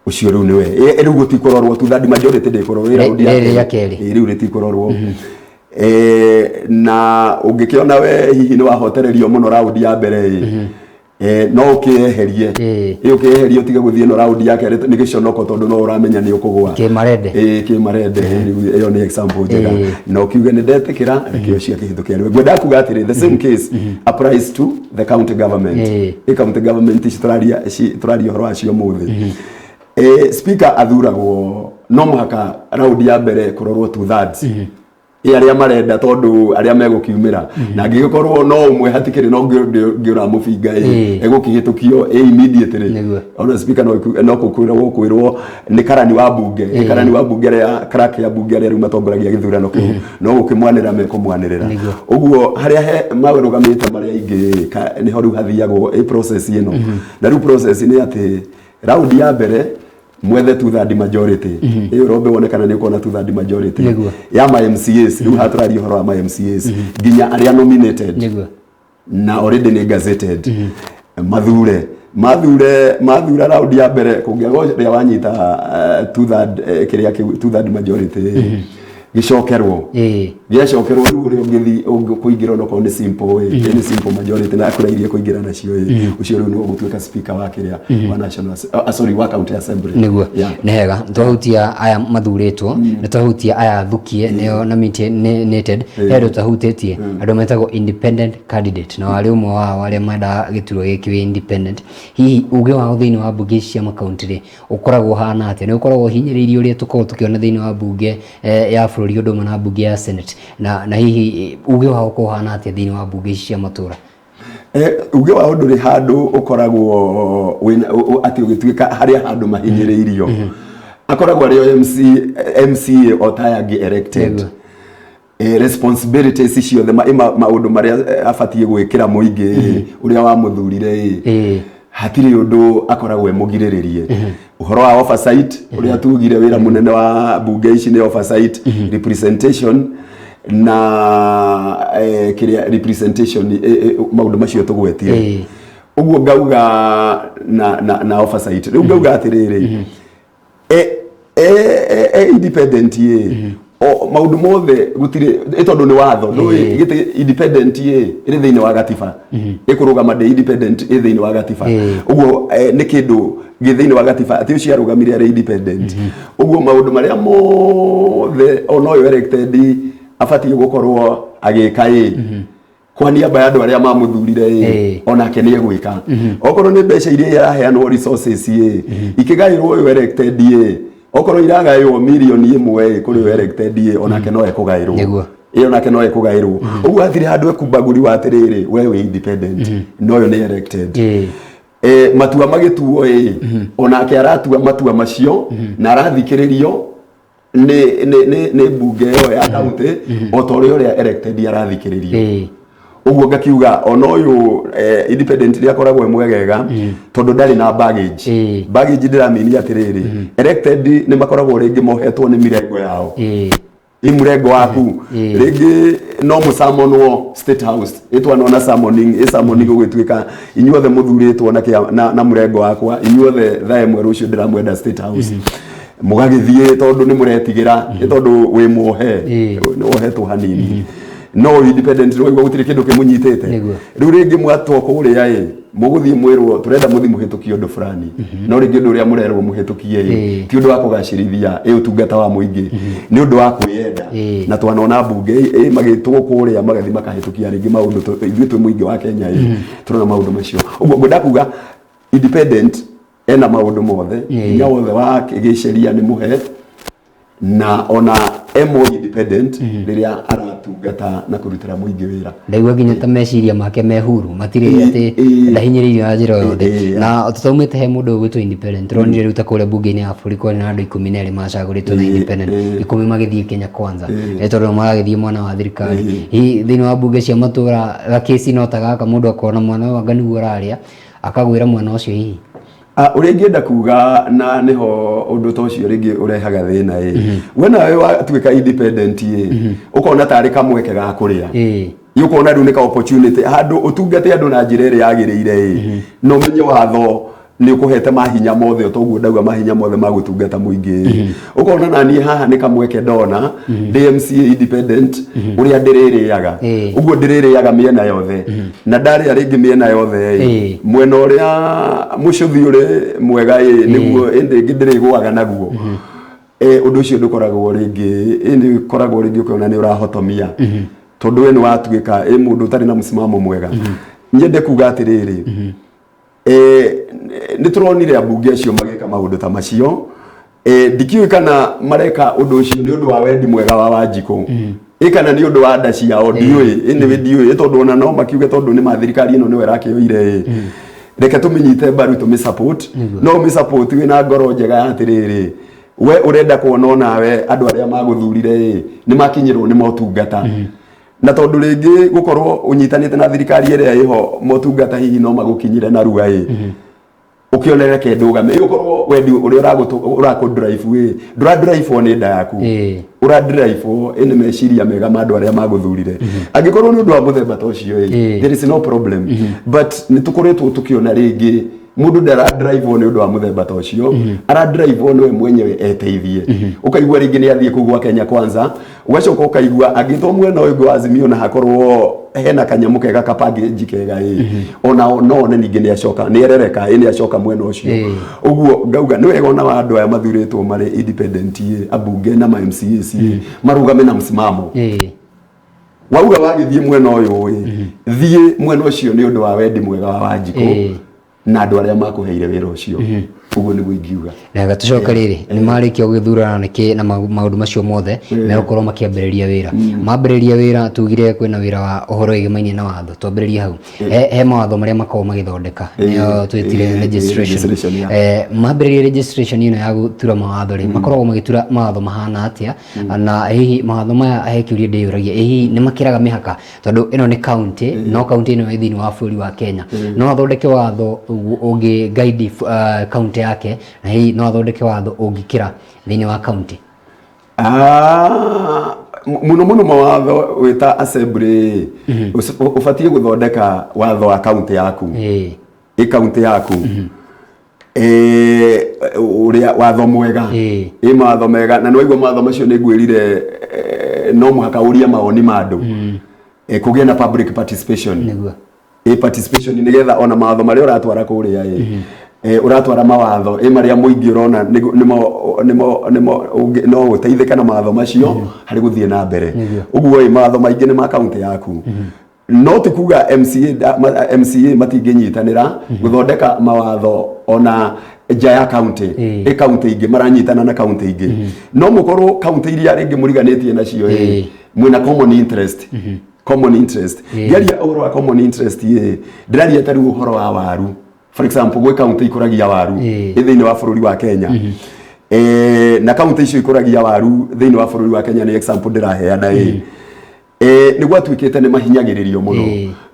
ũcio rĩu nĩwe. Rĩu gũtikũrorwo two third majority, ndĩkũrorwo ĩ round ya rĩrĩ ya kerĩ. Rĩu rĩtikũrorwo. Na ũngĩkĩona we hihi nĩ wahotererio mũno raundi ya mbere ĩ, no ũkĩeherie. Ĩ ũkĩeherie ũtige gũthiĩ ĩno raundi ya kerĩ nĩ gĩconoko tondũ no ũramenya nĩ ũkũgũa. Kĩmarende. Ĩ kĩmarende, rĩu ĩyo nĩ example njega. Na ũkiuge nĩ ndetĩkĩra, reke ũcio akĩhĩtũke arĩ we. Ngwenda kuga atĩrĩ, the same case applies to the county government. Ĩ county government ici tũraria tũraria ũhoro wacio ũmũthĩ. Speaker athuragwo no mũhaka raundi ya mbere kũrorwo two thirds ĩ arĩa marenda tondũ arĩa megũkiumĩra, na angĩgĩkorwo no ũmwe hatikĩrĩ no ũngĩ ũramũbinga ĩ, egũkĩhĩtũkio ĩ immediately. Ona speaker no kũkwĩrwo gũkwĩrwo nĩ karani wa bunge, ĩ karani wa bunge arĩa clerk ya bunge arĩa rĩu matongoragia gĩthurano kĩu no gũkĩmwanĩrĩra mekũmwanĩrĩra. Ũguo harĩa he marũgamĩte marĩa aingĩ nĩho rĩu hathiagwo ĩ process ĩno. Na rĩu process nĩ atĩ raundi ya mbere mwethe two third majority, ĩyo ũrombe wone kana nĩ ũkuona two third majority ya ma MCAs. Rĩu haha tũraria ũhoro wa ma MCAs nginya arĩa nominated na already nĩ gazetted, mathure raundi ya mbere. Kũngĩaga ũrĩa wanyita two third, kĩrĩa kĩu two third majority, gĩcokerwo. Gĩacokerwo rĩu ũrĩa ũngĩthi kũingĩra onokorwo nĩ simple ĩ nĩ simple majority na kura iria kũingĩra nacio ĩ, ũcio rĩu nĩwe ũgũtuĩka speaker wa kĩrĩa wa national sorry, wa county assembly. Nĩ hega twahutia aya mathurĩtwo, nĩ twahutia aya thukie nĩo nominated. He andũ tũtahutĩtie, andũ metagwo independent candidate, na warĩ ũmwe wao arĩa mendaga gĩturwa gĩkĩ wĩ independent. Hihi uge wao thĩinĩ wa mbunge ici cia makaunti rĩ, ũkoragwo ũhana atĩa? Nĩ ũkoragwo ũhinyĩrĩirie ũrĩa tũkoragwo tũkĩona thĩinĩ wa mbunge ya bũrũri ũndũ ũmwe na mbunge ya senate? Na hihi uge wao ũkoragwo ũhana atĩa thĩinĩ wa mbunge ici cia matũra? Uge wao ndũrĩ handũ ũkoragwo wĩna atĩ ũgĩtuĩka harĩa handũ mahinyĩrĩirio. Akoragwo arĩ o MC, MCA o ta aya angĩ elected. Responsibilities ciothe, maũndũ marĩa abatiĩ gwĩkĩra mũingĩ ũrĩa wamũthurire ĩ, hatirĩ ũndũ akoragwo emũgirĩrĩrie. Ũhoro wa oversight ũrĩa tugire, wĩra mũnene wa mbunge ici nĩ oversight, representation na kĩrĩa representation, maũndũ macio tũgwetire. Ũguo ngauga na oversight rĩu ngauga atĩrĩrĩ, e independent ĩ, o maũndũ mothe gũtirĩ ĩ, tondũ nĩ watho ndũĩ gĩtĩ independent ĩ ĩrĩ thĩinĩ wa gatiba, ĩkũrũgama ndĩ independent ĩ thĩinĩ wa gatiba. Ũguo nĩ kĩndũ gĩ thĩinĩ wa gatiba atĩ ũcio arũgamire arĩ independent. Ũguo maũndũ marĩa mothe ona ũyũ elected abatiĩ gũkorwo agĩka ĩ kwa niaba ya andũ arĩa mamũthurire ĩ, onake nĩ egwĩka. Okorwo nĩ mbeca iria iraheanwo, resources ĩ, ikĩgaĩrwo ũyũ elected ĩ, okorwo iragaĩrwo mirioni 1 ĩ kũrĩ ũyũ elected ĩ, onake no ekũgaĩrwo. Ĩ onake no ekũgaĩrwo. Ũguo hatirĩ handũ ekubagũriwa atĩrĩrĩ, we wĩ independent no ũyũ nĩ elected. Matua magĩtuo ĩ, onake aratua matua macio na arathikĩrĩrio nĩ mbunge ĩyo ya kaunti o ta ũrĩa ũrĩa elected arathikĩrĩrio. Ũguo ngakiuga ona ũyũ independent nĩ akoragwo e mwegega tondũ ndarĩ na baggage. Baggage ndĩramini atĩrĩrĩ, elected nĩ makoragwo rĩngĩ mohetwo nĩ mirengo yao, ĩ mũrengo waku, rĩngĩ no mũcamonwo State House, ĩtwanona summoning, ĩ summoning gũgĩtuĩka inyuothe mũthurĩtwo na mũrengo wakwa, inyuothe thaa 1 rũciũ ndĩramwenda State House, mũgagĩthiĩ tondũ nĩ mũretigĩra, nĩ tondũ wĩ muohe, nĩ wohetwo hanini. No independent nĩ waigua gũtirĩ kĩndũ kĩmũnyitĩte. Rĩu rĩngĩ mwatwo kũrĩa ĩ, mũgũthiĩ mwĩrwo tũrenda mũthiĩ mũhĩtũkie ũndũ fulani, no rĩngĩ ũndũ ũrĩa mũrerwo mũhĩtũkie ĩ, ti ũndũ wa kũgacĩrithia ĩ ũtungata wa mũingĩ, nĩ ũndũ wa kwĩyenda. Na twanona mbunge ĩ magĩtwo kũrĩa magathiĩ makahĩtũkia rĩngĩ maũndũ ithuĩ twĩ mũingĩ wa Kenya ĩ tũrona maũndũ macio. Ũguo ngwenda kuga independent ena maũndũ mothe, hinya wothe wa gĩceria nĩ mũhe, na ona emo independent rĩrĩa aratungata na kũrutĩra mũingĩ wĩra. Ndaigua nginya ta meciria make me huru, matirĩ atĩ ndahinyĩrĩirio na njĩra o yothe. Na tũtaumĩte he mũndũ ũgwĩtwo independent, tũronire rĩu ta kũrĩa mbunge-inĩ ya bũrũri kwarĩ na andũ 12 macagũrĩtwo na independent, 10 magĩthiĩ Kenya Kwanza nĩ tondũ maragĩthiĩ mwena wa thirikari. Hihi thĩinĩ wa mbunge cia matũra gakĩci no ta gaka, mũndũ akona mwana ũyũ anga nĩguo ũrarĩa akagwĩra mwena ũcio hihi? Ũrĩa ingĩenda kuga, na nĩho ũndũ ta ũcio rĩngĩ ũrehaga thĩna ĩ, we nawe watuĩka independent ĩ, ũkona tarĩ kamweke ga kũrĩa. Ĩ ũkona rĩu nĩ ka opportunity handũ ũtungate andũ na njĩra ĩrĩa yagĩrĩire ĩ, na ũmenye watho. Nĩ ũkũhete mahinya mothe, o toguo ndauga mahinya mothe ma gũtungata mũingĩ. Ũkona naniĩ haha nĩ kamweke ndona ndĩ MCA independent ũrĩa ndĩrĩrĩaga. Ũguo ndĩrĩrĩaga mĩena yothe, na ndarĩa rĩngĩ mĩena yothe ĩ, mwena ũrĩa mũcũthi ũrĩ mwega ĩ, nĩguo ĩndĩ ĩngĩ ndĩrĩgũaga naguo. Ũndũ ũcio ndũkoragwo rĩngĩ, ĩndĩ ũkoragwo rĩngĩ ũkĩona nĩ ũrahotomia, tondũ we nĩ watuĩka ĩ mũndũ ũtarĩ na msimamo mwega. Nyende kuga atĩrĩrĩ, nĩ tũronire ambunge acio magĩka maũndũ ta macio. Ndikĩũĩ kana mareka ũndũ ũcio nĩ ũndũ wa wendi mwega wa Wanjikũ ĩ kana nĩ ũndũ wa nda ciao, ndiũĩ. Anyway, ndiũĩ, tondũ ona no makiuge tondũ nĩ ma thirikari ĩno nĩwe ĩrakĩoire ĩ, reke tũmĩnyite mbaru, tũmĩ support. No ũmĩ support wĩna ngoro njega ya atĩrĩrĩ, we ũrenda kuona onawe andũ arĩa magũthurire ĩ nĩ makinyĩrwo nĩ motungata, na tondũ rĩngĩ gũkorwo ũnyitanĩte na thirikari ĩrĩa ĩho, motungata hihi no magũkinyĩre narua ĩ, ũkĩone reke ndũgame ĩ, ũkorwo wendi ũrĩa ũrakũ drive ĩ, ndũra drive nĩ nda yaku, ũra drive ĩ nĩ meciria mega ma andũ arĩa magũthurire. Angĩkorwo nĩ ũndũ wa mũthemba ta ũcio ĩ, there is no problem, but nĩ tũkoretwo tũkĩona rĩngĩ mũndũ ndara drive nĩ ũndũ wa mũthemba ta ũcio, ara drive nĩwe mwenyewe eteithie. Ũkaigua rĩngĩ nĩ athiĩ kũu gwa Kenya Kwanza, ũgacoka ũkaigua angĩtwo mwena ũyũ ũngĩ wa Azimio na hakorwo hena kanyamũ kega, kapackage kega ĩ, ona no one ningĩ nĩ acoka, nĩ erereka ĩ, nĩ acoka mwena ũcio. Ũguo ngauga nĩ wega ona wa andũ aya mathurĩtwo marĩ independent ĩ, ambunge na ma MCAs ĩ, marũgame na msimamo. Wauga wagĩthiĩ mwena ũyũ ĩ, thiĩ mwena ũcio nĩ ũndũ wa wendi mwega wa Wanjikũ na andũ arĩa makũheire wĩra ũcio. Ũguo nĩguo ingiuga. Rega tũcoke rĩrĩ, nĩ marĩkia gũgĩthurana nĩkĩ na maũndũ macio mothe, megũkorwo makĩambĩrĩria wĩra. Mambĩrĩria wĩra, tugire kwĩna wĩra wa ũhoro wĩgĩmainie na watho. Twambĩrĩrie hau, he mawatho marĩa makoragwo magĩthondeka, nĩyo twĩtire legislation. Legislation, yeah. Mambĩrĩria legislation ĩno ya gũtura mawatho rĩ, makoragwo magĩtura mawatho mahana atĩa? Na hihi mawatho maya, he kĩũria ndĩyũragia, ĩ hihi nĩ makĩraga mĩhaka? Tondũ ĩno nĩ county, no county ĩno ĩ thĩinĩ wa bũrũri wa Kenya, no athondeke watho ũngĩ guide county yake, na hihi no athondeke watho ũngĩkĩra thĩinĩ wa county? Ah, mũno mũno mawatho wĩta assembly ũbatiĩ gũthondeka watho wa county yaku, ĩ county yaku, ũrĩa watho mwega, ĩ mawatho mega. Na nĩwaigua mawatho macio nĩ ngwĩrire, no mũhaka ũrie mawoni ma andũ, kũgĩe na public participation. Ĩ participation, nĩgetha ona mawatho marĩa ũratwara kũrĩa ĩ, ũratwara mawatho ĩ marĩa mũingĩ ũrona nĩmo no ũteithĩke na mawatho macio harĩ gũthiĩ na mbere. Ũguo ĩ mawatho maingĩ nĩ ma kaunti yaku, no ti kuga MCA, MCA matingĩnyitanĩra gũthondeka mawatho ona nja ya kaunti. Ĩ kaunti ingĩ maranyitana na kaunti ingĩ, no mũkorwo kaunti iria rĩngĩ mũriganĩtie nacio ĩ, mwĩna common interest. Common interest, ngĩaria ũhoro wa common interest ĩ, ndĩraria ta rĩu ũhoro wa waru, for example, gwĩ kaunti ikũragia waru ĩ thĩinĩ wa bũrũri wa Kenya. Na kaunti icio ikũragia waru thĩinĩ wa bũrũri wa Kenya, nĩ example ndĩraheana ĩ, nĩ gwatuĩkĩte nĩ mahinyagĩrĩrio mũno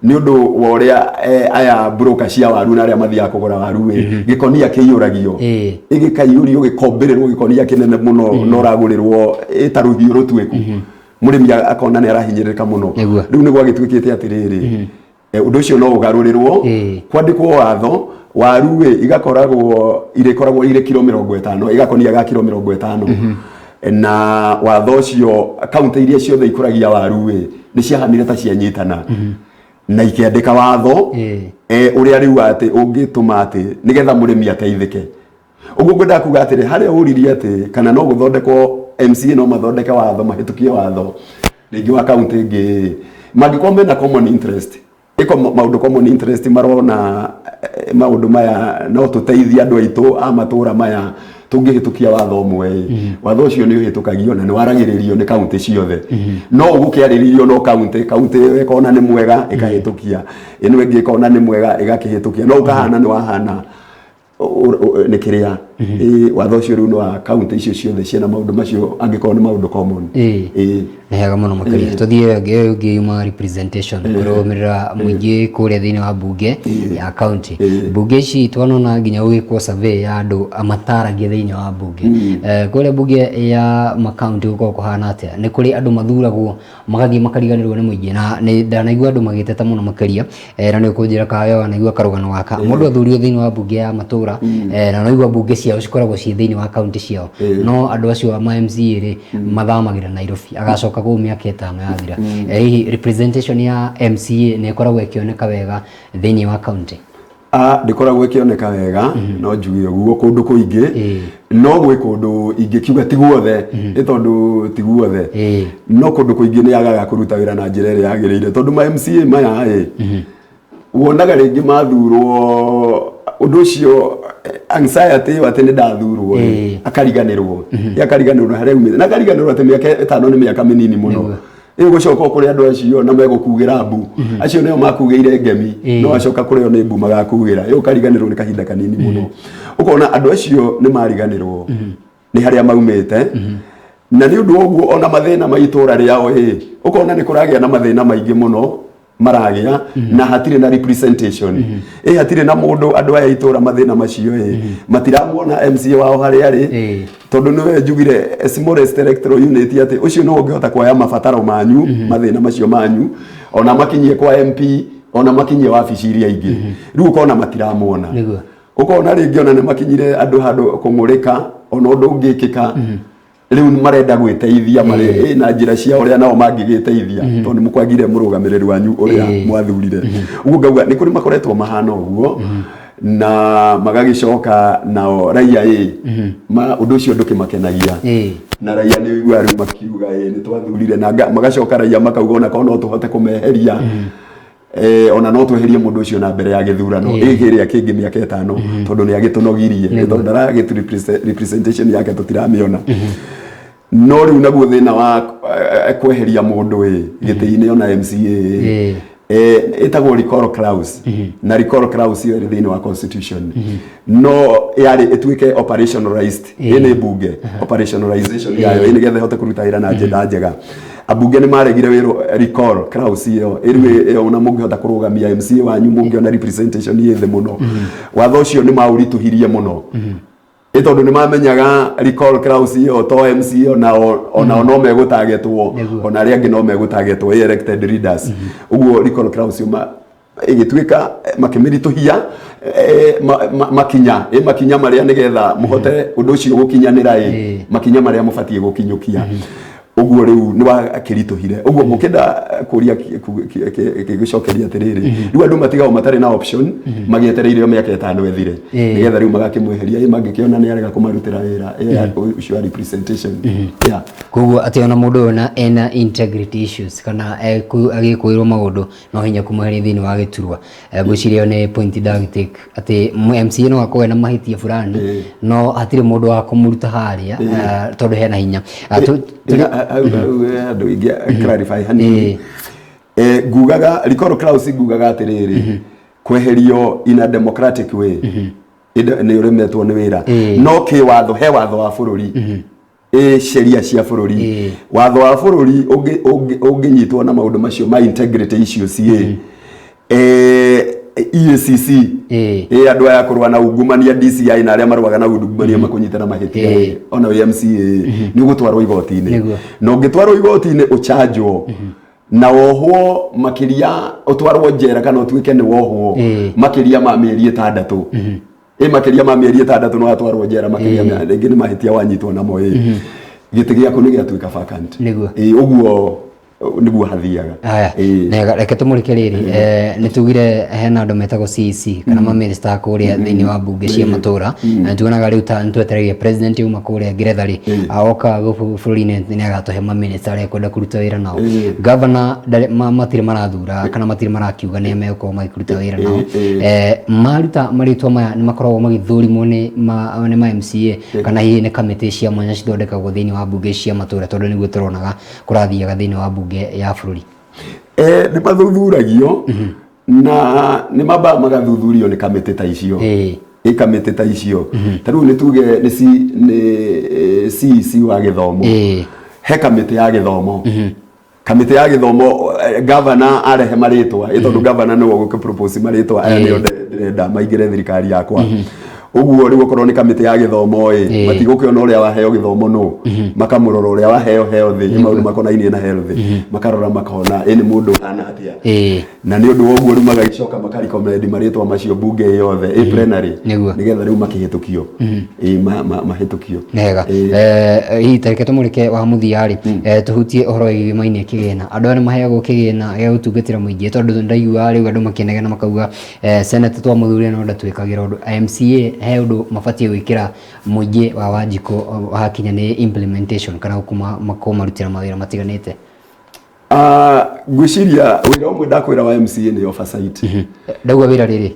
nĩ ũndũ wa ũrĩa aya broker cia waru na arĩa mathiaga kũgũra waru ĩ, gĩkonia kĩiyũragio, ĩgĩkaiyũrio, gĩkombĩrĩrwo gĩkonia kĩnene mũno, na ũragũrĩrwo ĩ ta rũhiũ rũtuĩku. Mũrĩmi akona nĩ arahinyĩrĩrĩka mũno. Rĩu nĩ gwagĩtuĩkĩte atĩrĩrĩ, ũndũ ũcio no ũgarũrĩrwo, kwandĩkwo watho waru ĩ igakoragwo irĩkoragwo irĩ kiro 50, igakonia ga kiro 50. Na watho ũcio, kaunti iria ciothe ikũragia waru ĩ nĩ ciahanire ta cianyitana na ikĩandĩka watho ũrĩa rĩu atĩ ũngĩtũma atĩ nĩgetha mũrĩmi ateithĩke. Ũguo ngwendaga kuga atĩrĩ, harĩa ũririe atĩ kana no gũthondekwo, MCA no mathondeke watho, mahĩtũkie watho rĩngĩ wa kaunti ĩngĩ, mangĩkorwo mena common interest, ĩko maũndũ common interest marona, maũndũ maya no tũteithie andũ aitũ a matũra maya tũngĩhĩtũkia watho ũmwe ĩ, watho ũcio nĩ ũhĩtũkagio na nĩ waragĩrĩrio nĩ kaunti ciothe. No ũgũkĩarĩrĩrio no kaunti ĩyo ĩkona nĩ mwega ĩkahĩtũkia, ĩno ĩngĩ ĩkona nĩ mwega ĩgakĩhĩtũkia, no ũkahana nĩ wahana nĩ kĩrĩa Watho ũcio rĩu nĩ wa kaunti icio ciothe ciĩna maũndũ macio, angĩkorwo nĩ maũndũ common. Nĩ hega mũno makĩria. Tũthiĩ ĩyo ĩngĩ, ĩyo ĩngĩ yuma representation, kũrũgamĩrĩra mũingĩ kũrĩa thĩinĩ wa mbunge ya county. Mbunge ici twanona nginya gũgĩkwo survey ya andũ mataragia thĩinĩ wa mbunge. Kũrĩa mbunge ya makaunti gũkoragwo kũhana atĩa? Nĩ kũrĩ andũ mathuragwo magathiĩ makariganĩrwo nĩ mũingĩ? Na nĩ ndanaigua andũ magĩteta mũno makĩria, na nĩ ũkũnjĩra kana we wanaigua karũgano gaka. Mũndũ athurirwo thĩinĩ wa mbunge ya matũra, na naigua mbunge ciao cikoragwo ciĩ thĩinĩ wa kaunti ciao, no andũ acio ma MCA rĩ, mathamagĩra Nairobi, agacoka kũu mĩaka 5 yathira. Hihi representation ya MCA nĩ ĩkoragwo ĩkĩoneka wega thĩinĩ wa kaunti? Ah, ndĩkoragwo ĩkĩoneka wega, no njuge ũguo kũndũ kũingĩ, no gwĩ kũndũ ingĩkiuga ti guothe, nĩ tondũ ti guothe, no kũndũ kũingĩ nĩ yagaga kũruta wĩra na njĩra ĩrĩa yagĩrĩire, tondũ ma MCA maya ĩ, wonaga rĩngĩ mathurwo, ũndũ ũcio anxiety ĩyo atĩ nĩ ndathurwo ĩ, akariganĩrwo. Akariganĩrwo harĩa aumĩte, na akariganĩrwo atĩ mĩaka 5 nĩ mĩaka mĩnini mũno. Rĩu gũcoka kũrĩ andũ acio na megũkugĩra mbu, acio nĩo makugĩire ngemi, no acoka kũrĩ o nĩ mbu magakugĩra. Ĩ ũkariganĩrwo nĩ kahinda kanini mũno. Ũkona andũ acio nĩ mariganĩrwo nĩ harĩa maumĩte, na nĩ ũndũ wa ũguo ona mathĩna ma itũra rĩao ĩ, ũkona nĩ kũragĩa na mathĩna maingĩ mũno maragĩa, na hatirĩ na representation, ĩ hatirĩ na mũndũ. Andũ aya itũra mathĩna macio ĩ, matiramuona MCA wao harĩa arĩ, tondũ nĩwe njugire smallest electoral unit, atĩ ũcio nĩwe ũngĩhota kuoya mabataro manyu, mathĩna macio manyu, ona makinyie kwa MP, ona makinyie wabici iria ingĩ. Rĩu ũkona matiramuona. Ũkona rĩngĩ ona nĩ makinyire andũ handũ kũng'ũrĩka, ona ũndũ ũngĩkĩka rĩu marenda gwĩteithia marĩ na njĩra cia ũrĩa nao mangĩgĩteithia, tondũ nĩ mũkwagire mũrũgamĩrĩri wanyu ũrĩa mwathurire. Ũguo ngauga nĩ kũrĩ makoretwo mahana ũguo, na magagĩcoka nao raia ĩ, ũndũ ũcio ndũkĩmakenagia, na raia nĩ ũiguaga rĩu makiuga ĩ, nĩ twathurire, na magacoka raia makauga ona korwo no tũhote kũmeheria, ona no tweherie mũndũ ũcio na mbere ya gĩthurano ĩ kĩrĩa kĩngĩ mĩaka 5, tondũ nĩ agĩtũnogirie, tondũ ndaragĩtu representation yake tũtiramĩona. No rĩu naguo thĩna wa kweheria mũndũ ĩ gĩtĩ-inĩ, ona MCA ĩ, ĩtagwo recall clause, na recall clause ĩyo ĩrĩ thĩinĩ wa constitution, no yarĩ ĩtuĩke operationalized ĩ nĩ mbunge. Operationalization yayo ĩ nĩgetha ĩhote kũruta wĩra na njĩra njega, ambunge nĩ maregire wĩrwo recall clause ĩyo ĩrĩu ĩyo, ona mũngĩhota kũrũgamia MCA wanyu, mũngĩona representation ĩ thĩ mũno. Watho ũcio nĩ maũritũhirie mũno, ĩ tondũ nĩ mamenyaga recall clause ĩyo to MCA onao no megũtagetwo, ona arĩa angĩ no megũtagetwo, ĩ elected leaders. Ũguo recall clause ĩyo ĩgĩtuĩka makĩmĩritũhia, makinya ĩ makinya marĩa nĩgetha mũhote ũndũ ũcio gũkinyanĩra, ĩ makinya marĩa mũbatiĩ gũkinyũkia. Ũguo rĩu nĩ wakĩritũhire ũguo. Mũkĩenda kũria gĩcokeria atĩrĩrĩ, rĩu andũ matigagwo matarĩ na option, magĩetereire o mĩaka 5 ĩthire, nĩgetha rĩu magakĩmweheria, ĩ mangĩkĩona nĩ arega kũmarutĩra wĩra, ĩ ũcio wa representation, yeah. Koguo atĩ ona mũndũ ũyũ na ena integrity issues kana agĩkũĩrwo maũndũ, no hinya kũmweheria thĩinĩ wa gĩturwa. Ngwĩciria ĩyo nĩ point ndagĩtake, atĩ MCA no akorwo ena mahĩtia fulani, no hatirĩ mũndũ wa kũmũruta harĩa, tondũ hena hinya. Hau handũ ingĩ clarify hanini. Ngugaga recall clause, ngugaga atĩrĩrĩ, kweherio in a democratic way nĩ ũremetwo nĩ wĩra, no kĩwatho, he watho wa bũrũri, ĩ sheria cia bũrũri, watho wa bũrũri ũngĩnyitwo na maũndũ macio ma integrity issues ĩ, EACC, ĩ andũ aya kũrũa na ungumania, DCI na arĩa marũaga na ungumania, makũnyita na mahĩtia, ona wĩ MCA nĩ ũgũtwarwo igoti-inĩ. Na ũngĩtwarwo igoti-inĩ ũchanjwo na wohwo makĩria, ũtwarwo njera kana ũtuĩke nĩ wohwo makĩria ma mĩeri 6, ĩ makĩria ma mĩeri 6 no atwarwo njera makĩria rĩngĩ nĩ mahĩtia wanyitwo namo, ĩ gĩtĩ gĩaku nĩ gĩatuĩka vacant. Ĩ ũguo nĩguo hathiaga. Haya, nega, reke tũmũrĩke rĩrĩ. Nĩ tugire hena andũ metagwo CEC kana mamĩnĩsta kũrĩa thĩinĩ wa mbunge cia matũra, na nĩ tuonaga rĩu ta nĩ twetereire president auma kũrĩa Ngeretha rĩ, agoka gũkũ bũrũri-inĩ nĩ agatũhe mamĩnĩsta arĩa ekwenda kũruta wĩra nao. Governor matirĩ marathura kana matirĩ marakiuga nĩa megũkorwo magĩkĩruta wĩra nao. Maruta marĩtwa maya, nĩ makoragwo magĩthũrimwo nĩ ma MCA, kana hihi nĩ kamĩtĩ cia mwanya cithondekagwo thĩinĩ wa mbunge cia matũra, tondũ nĩguo tũronaga kũrathiaga thĩinĩ wa mbunge ya bũrũri? Nĩ mathuthuragio, na nĩ mambaga magathuthurio nĩ kamĩtĩ ta icio. Ĩ kamĩtĩ ta icio, ta rĩu nĩ tuge nĩ nĩ CEC wa gĩthomo, he kamĩtĩ ya gĩthomo, kamĩtĩ ya gĩthomo, gavana arehe marĩtwa, ĩ tondũ gavana nĩwe ũgũkĩ propose marĩtwa aya, nĩo ndĩrenda maingĩre thirikari yakwa. Ũguo rĩu okorwo nĩ kamĩtĩ ya gĩthomo ĩ, matigũkĩona ũrĩa waheo gĩthomo nũ, makamũrora ũrĩa waheo health, nĩ maũndũ makonainie na health, makarora makona ĩ nĩ mũndũ ũhana atĩa. Na nĩ ũndũ wa ũguo rĩu magagĩcoka makarecommend marĩtwa macio mbunge ĩ yothe ĩ plenary, nĩgetha rĩu makĩhĩtũkio, ĩ mahĩtũkio. Nĩhega. Hihi tareke tũmũrĩke wa mũthia rĩ, tũhutie ũhoro wĩgiĩ kĩgĩna. Andũ aya nĩ maheagwo kĩgĩna gĩa gũtungatĩra mũingĩ, tondũ ndaigua rĩu andũ makĩnegena makauga, senator twamũthurire no ndatwĩkagĩra ũndũ. MCA he ũndũ mabatiĩ gwĩkĩra mũingĩ wa Wanjikũ hakinya nĩ implementation kana kũmarutĩra mawĩra matiganĩte? Ah, ngwĩciria wĩra ũmwe ndakwĩra wa MCA nĩ oversight. Ndauga wĩra rĩrĩ,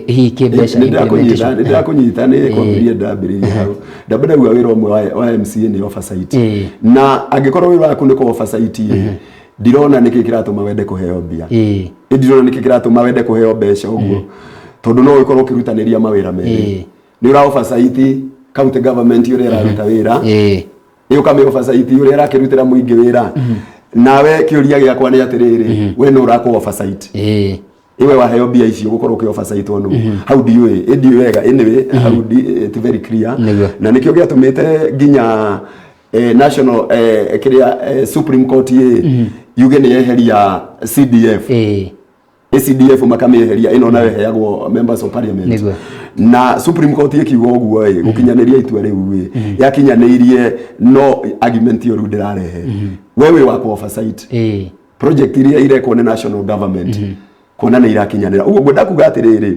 hihi kĩmbeca, Nĩ ndĩrakũnyita. implementation. Nĩ ndĩrakũnyita, nĩ kwambĩrĩria ndambĩrĩria hau ndamba ndauga wĩra ũmwe wa MCA nĩ oversight. Na angĩkorwo wĩra waku nĩ kũ oversight ĩ, ndirona nĩkĩ kĩratũma wende kũheo mbia. Ĩ ndirona nĩkĩ kĩratũma wende kũheo mbeca ũguo, tondũ no ũkorwo ũkĩrutanĩria mawĩra merĩ. Nĩ ũra oversight county government ũrĩa ĩraruta wĩra, ĩ ũkamĩ oversight ũrĩa ĩrakĩrutĩra mũingĩ wĩra. Nawe kĩũria gĩakwa nĩ atĩrĩrĩ, we nũ ũrakũ oversight? Iwe waheo mbia icio gũkorwo ũkĩ oversight nũ hau? Ndiũĩ, ĩ ndiũĩ wega. Anyway, hau ti very clear. Na nĩkĩo gĩatũmĩte nginya national, kĩrĩa, Supreme Court ĩ yuge nĩ yeheria CDF. CDF makamĩeheria ĩno nayo ĩheagwo members of parliament. Na Supreme Court ĩkiuga ũguo ĩ, gũkinyanĩria itua rĩu ĩ, yakinyanĩirie, no argument ĩyo rĩu ndĩrarehe, we wĩ wa ku oversight project iria irekwo nĩ national government kuona nĩ irakinyanĩra. Ũguo ngwenda kuga atĩrĩrĩ,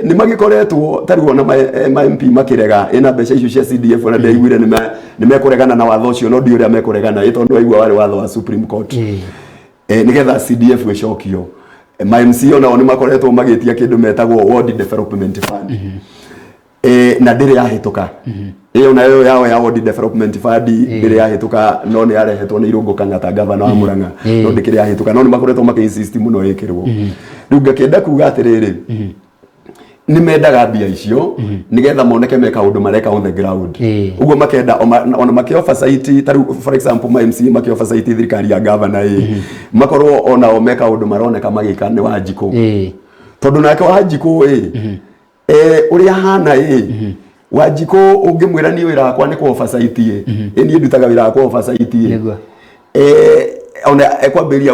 nĩ magĩkoretwo ta rĩu ona ma MP makĩrega ĩna mbeca icio cia CDF, ona ndĩraiguire nĩ mekũregana na watho ũcio, no ndiũ ũrĩa mekũregana ĩ, tondũ waigua warĩ watho wa Supreme Court, nĩgetha CDF ĩcokio. Ma MC onao nĩ makoretwo magĩtia kĩndũ metagwo Ward Development Fund, na ndĩrĩ yahĩtũka. Ĩyo nayo yao ya Ward Development Fund ndĩrĩ yahĩtũka, no nĩ yarehetwo nĩ Irũngũ Kang'ata, gavana wa Murang'a, no ndĩkĩrĩ yahĩtũka, no nĩ makoretwo makĩ insist mũno ĩkĩrwo. Rĩu ngakĩenda kuga atĩrĩrĩ, nĩ mendaga mbia icio nĩgetha moneke me kaũndũ mareka on the ground. Ũguo makenda ona makĩ oversight, ta rĩu for example ma MCA makĩ oversight thirikari ya gavana ĩ, makorwo onao me kaũndũ maroneka magĩka nĩ Wanjikũ, tondũ nake Wanjikũ ĩ, ũrĩa hana ĩ, Wanjikũ ũngĩmwĩra niĩ wĩra wakwa nĩ kũ oversight ĩ, ĩ niĩ ndutaga wĩra wakwa oversight ĩ, ona ekwambĩrĩria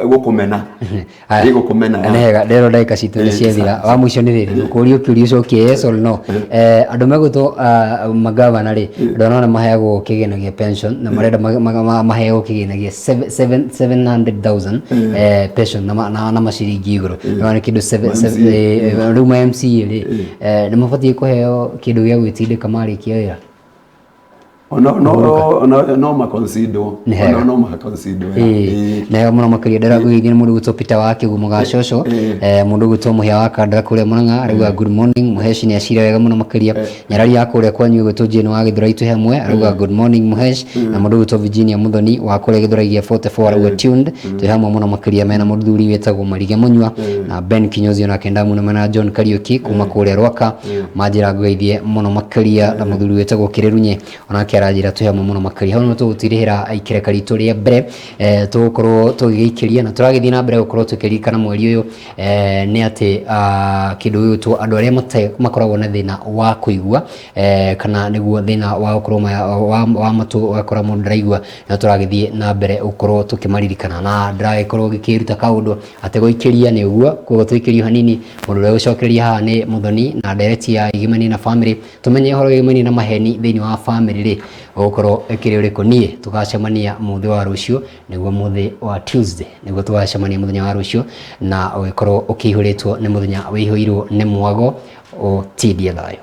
gũkũmena. Aya. Ĩ gũkũmena. Nĩ hega, ndĩrona ndagĩka citũ nĩ ciathira. Wa mũico nĩ rĩrĩ, gũkũria ũkĩũria ũcokie yes or no. Andũ megwĩtwo magavana rĩ, ndona maheagwo kĩgĩna gĩa pension na marenda maheo kĩgĩna gĩa 700,000 pension na maciringi igũrũ. Nĩ kĩndũ Ma MCA. Rĩu ma MCA rĩ, nĩ mabatiĩ kũheo kĩndũ gĩa gwĩtindĩka marĩkia wĩra? Ona no maconsider. Nĩ hega. Ona no maconsider. Nĩ hega mũno makĩria. Ndĩrakũgeithia nĩ mũndũ gwĩtwo Peter wa Kĩgumo ga Coco, mũndũ gwĩtwo Mũhĩa wa Kandara kũrĩa Murang'a arauga good morning Mũhesh, nĩ acira wega mũno makĩria. Nyarari ya kũrĩa kwanyu ĩgwĩtwo Jane wa Gĩthũrai twĩ hamwe arauga good morning Mũhesh, na mũndũ gwĩtwo Virginia Muthoni wa kũrĩa Gĩthũrai gĩa 44 arauga tuned, twĩ hamwe mũno makĩria, mena mũthuri wĩtagwo Marige Mũnyua na Ben Kinyozi, onake ndamuona, mena John Kariuki kuma kũrĩa Rwaka manjĩra ngũgeithie mũno makĩria, na mũthuri wĩtagwo Kĩrĩrunye onake aranjĩra twĩ hamwe mũno makĩria. Hau nĩho tũgũtirihĩra ikereka ritũ rĩa mbere, tũgũkorwo tũgĩgĩikĩria na tũragĩthiĩ na mbere gũkorwo tũkĩririkana mweri ũyũ, nĩ atĩ kĩndũ gĩgwĩtwo andũ arĩa makoragwo na thĩna wa kũigua, kana nĩguo thĩna wa gũkorwo wa matũ, ũgakora mũndũ ndaraigua, na tũragĩthiĩ na mbere gũkorwo tũkĩmaririkana, na ndĩragĩkorwo ngĩkĩruta kaũndũ atĩ gũikĩria nĩ ũguo, koguo tũikĩrio hanini. Mũndũ ũrĩa ũgũcokereria haha nĩ Mũthoni na ndereti ya Igimani na family, tũmenye ũhoro wĩgiĩ na maheni thĩinĩ wa family rĩ, ũgũkorwo ĩkĩrĩ ũrĩkũ. Niĩ tũgacemania mũthĩ wa rũciũ, nĩguo mũthĩ wa Tuesday, nĩguo tũgacemania mũthenya wa rũciũ, na ũgĩkorwo ũkĩihũrĩtwo nĩ mũthenya wĩihũirwo nĩ mwago. Ũtindie thayũ.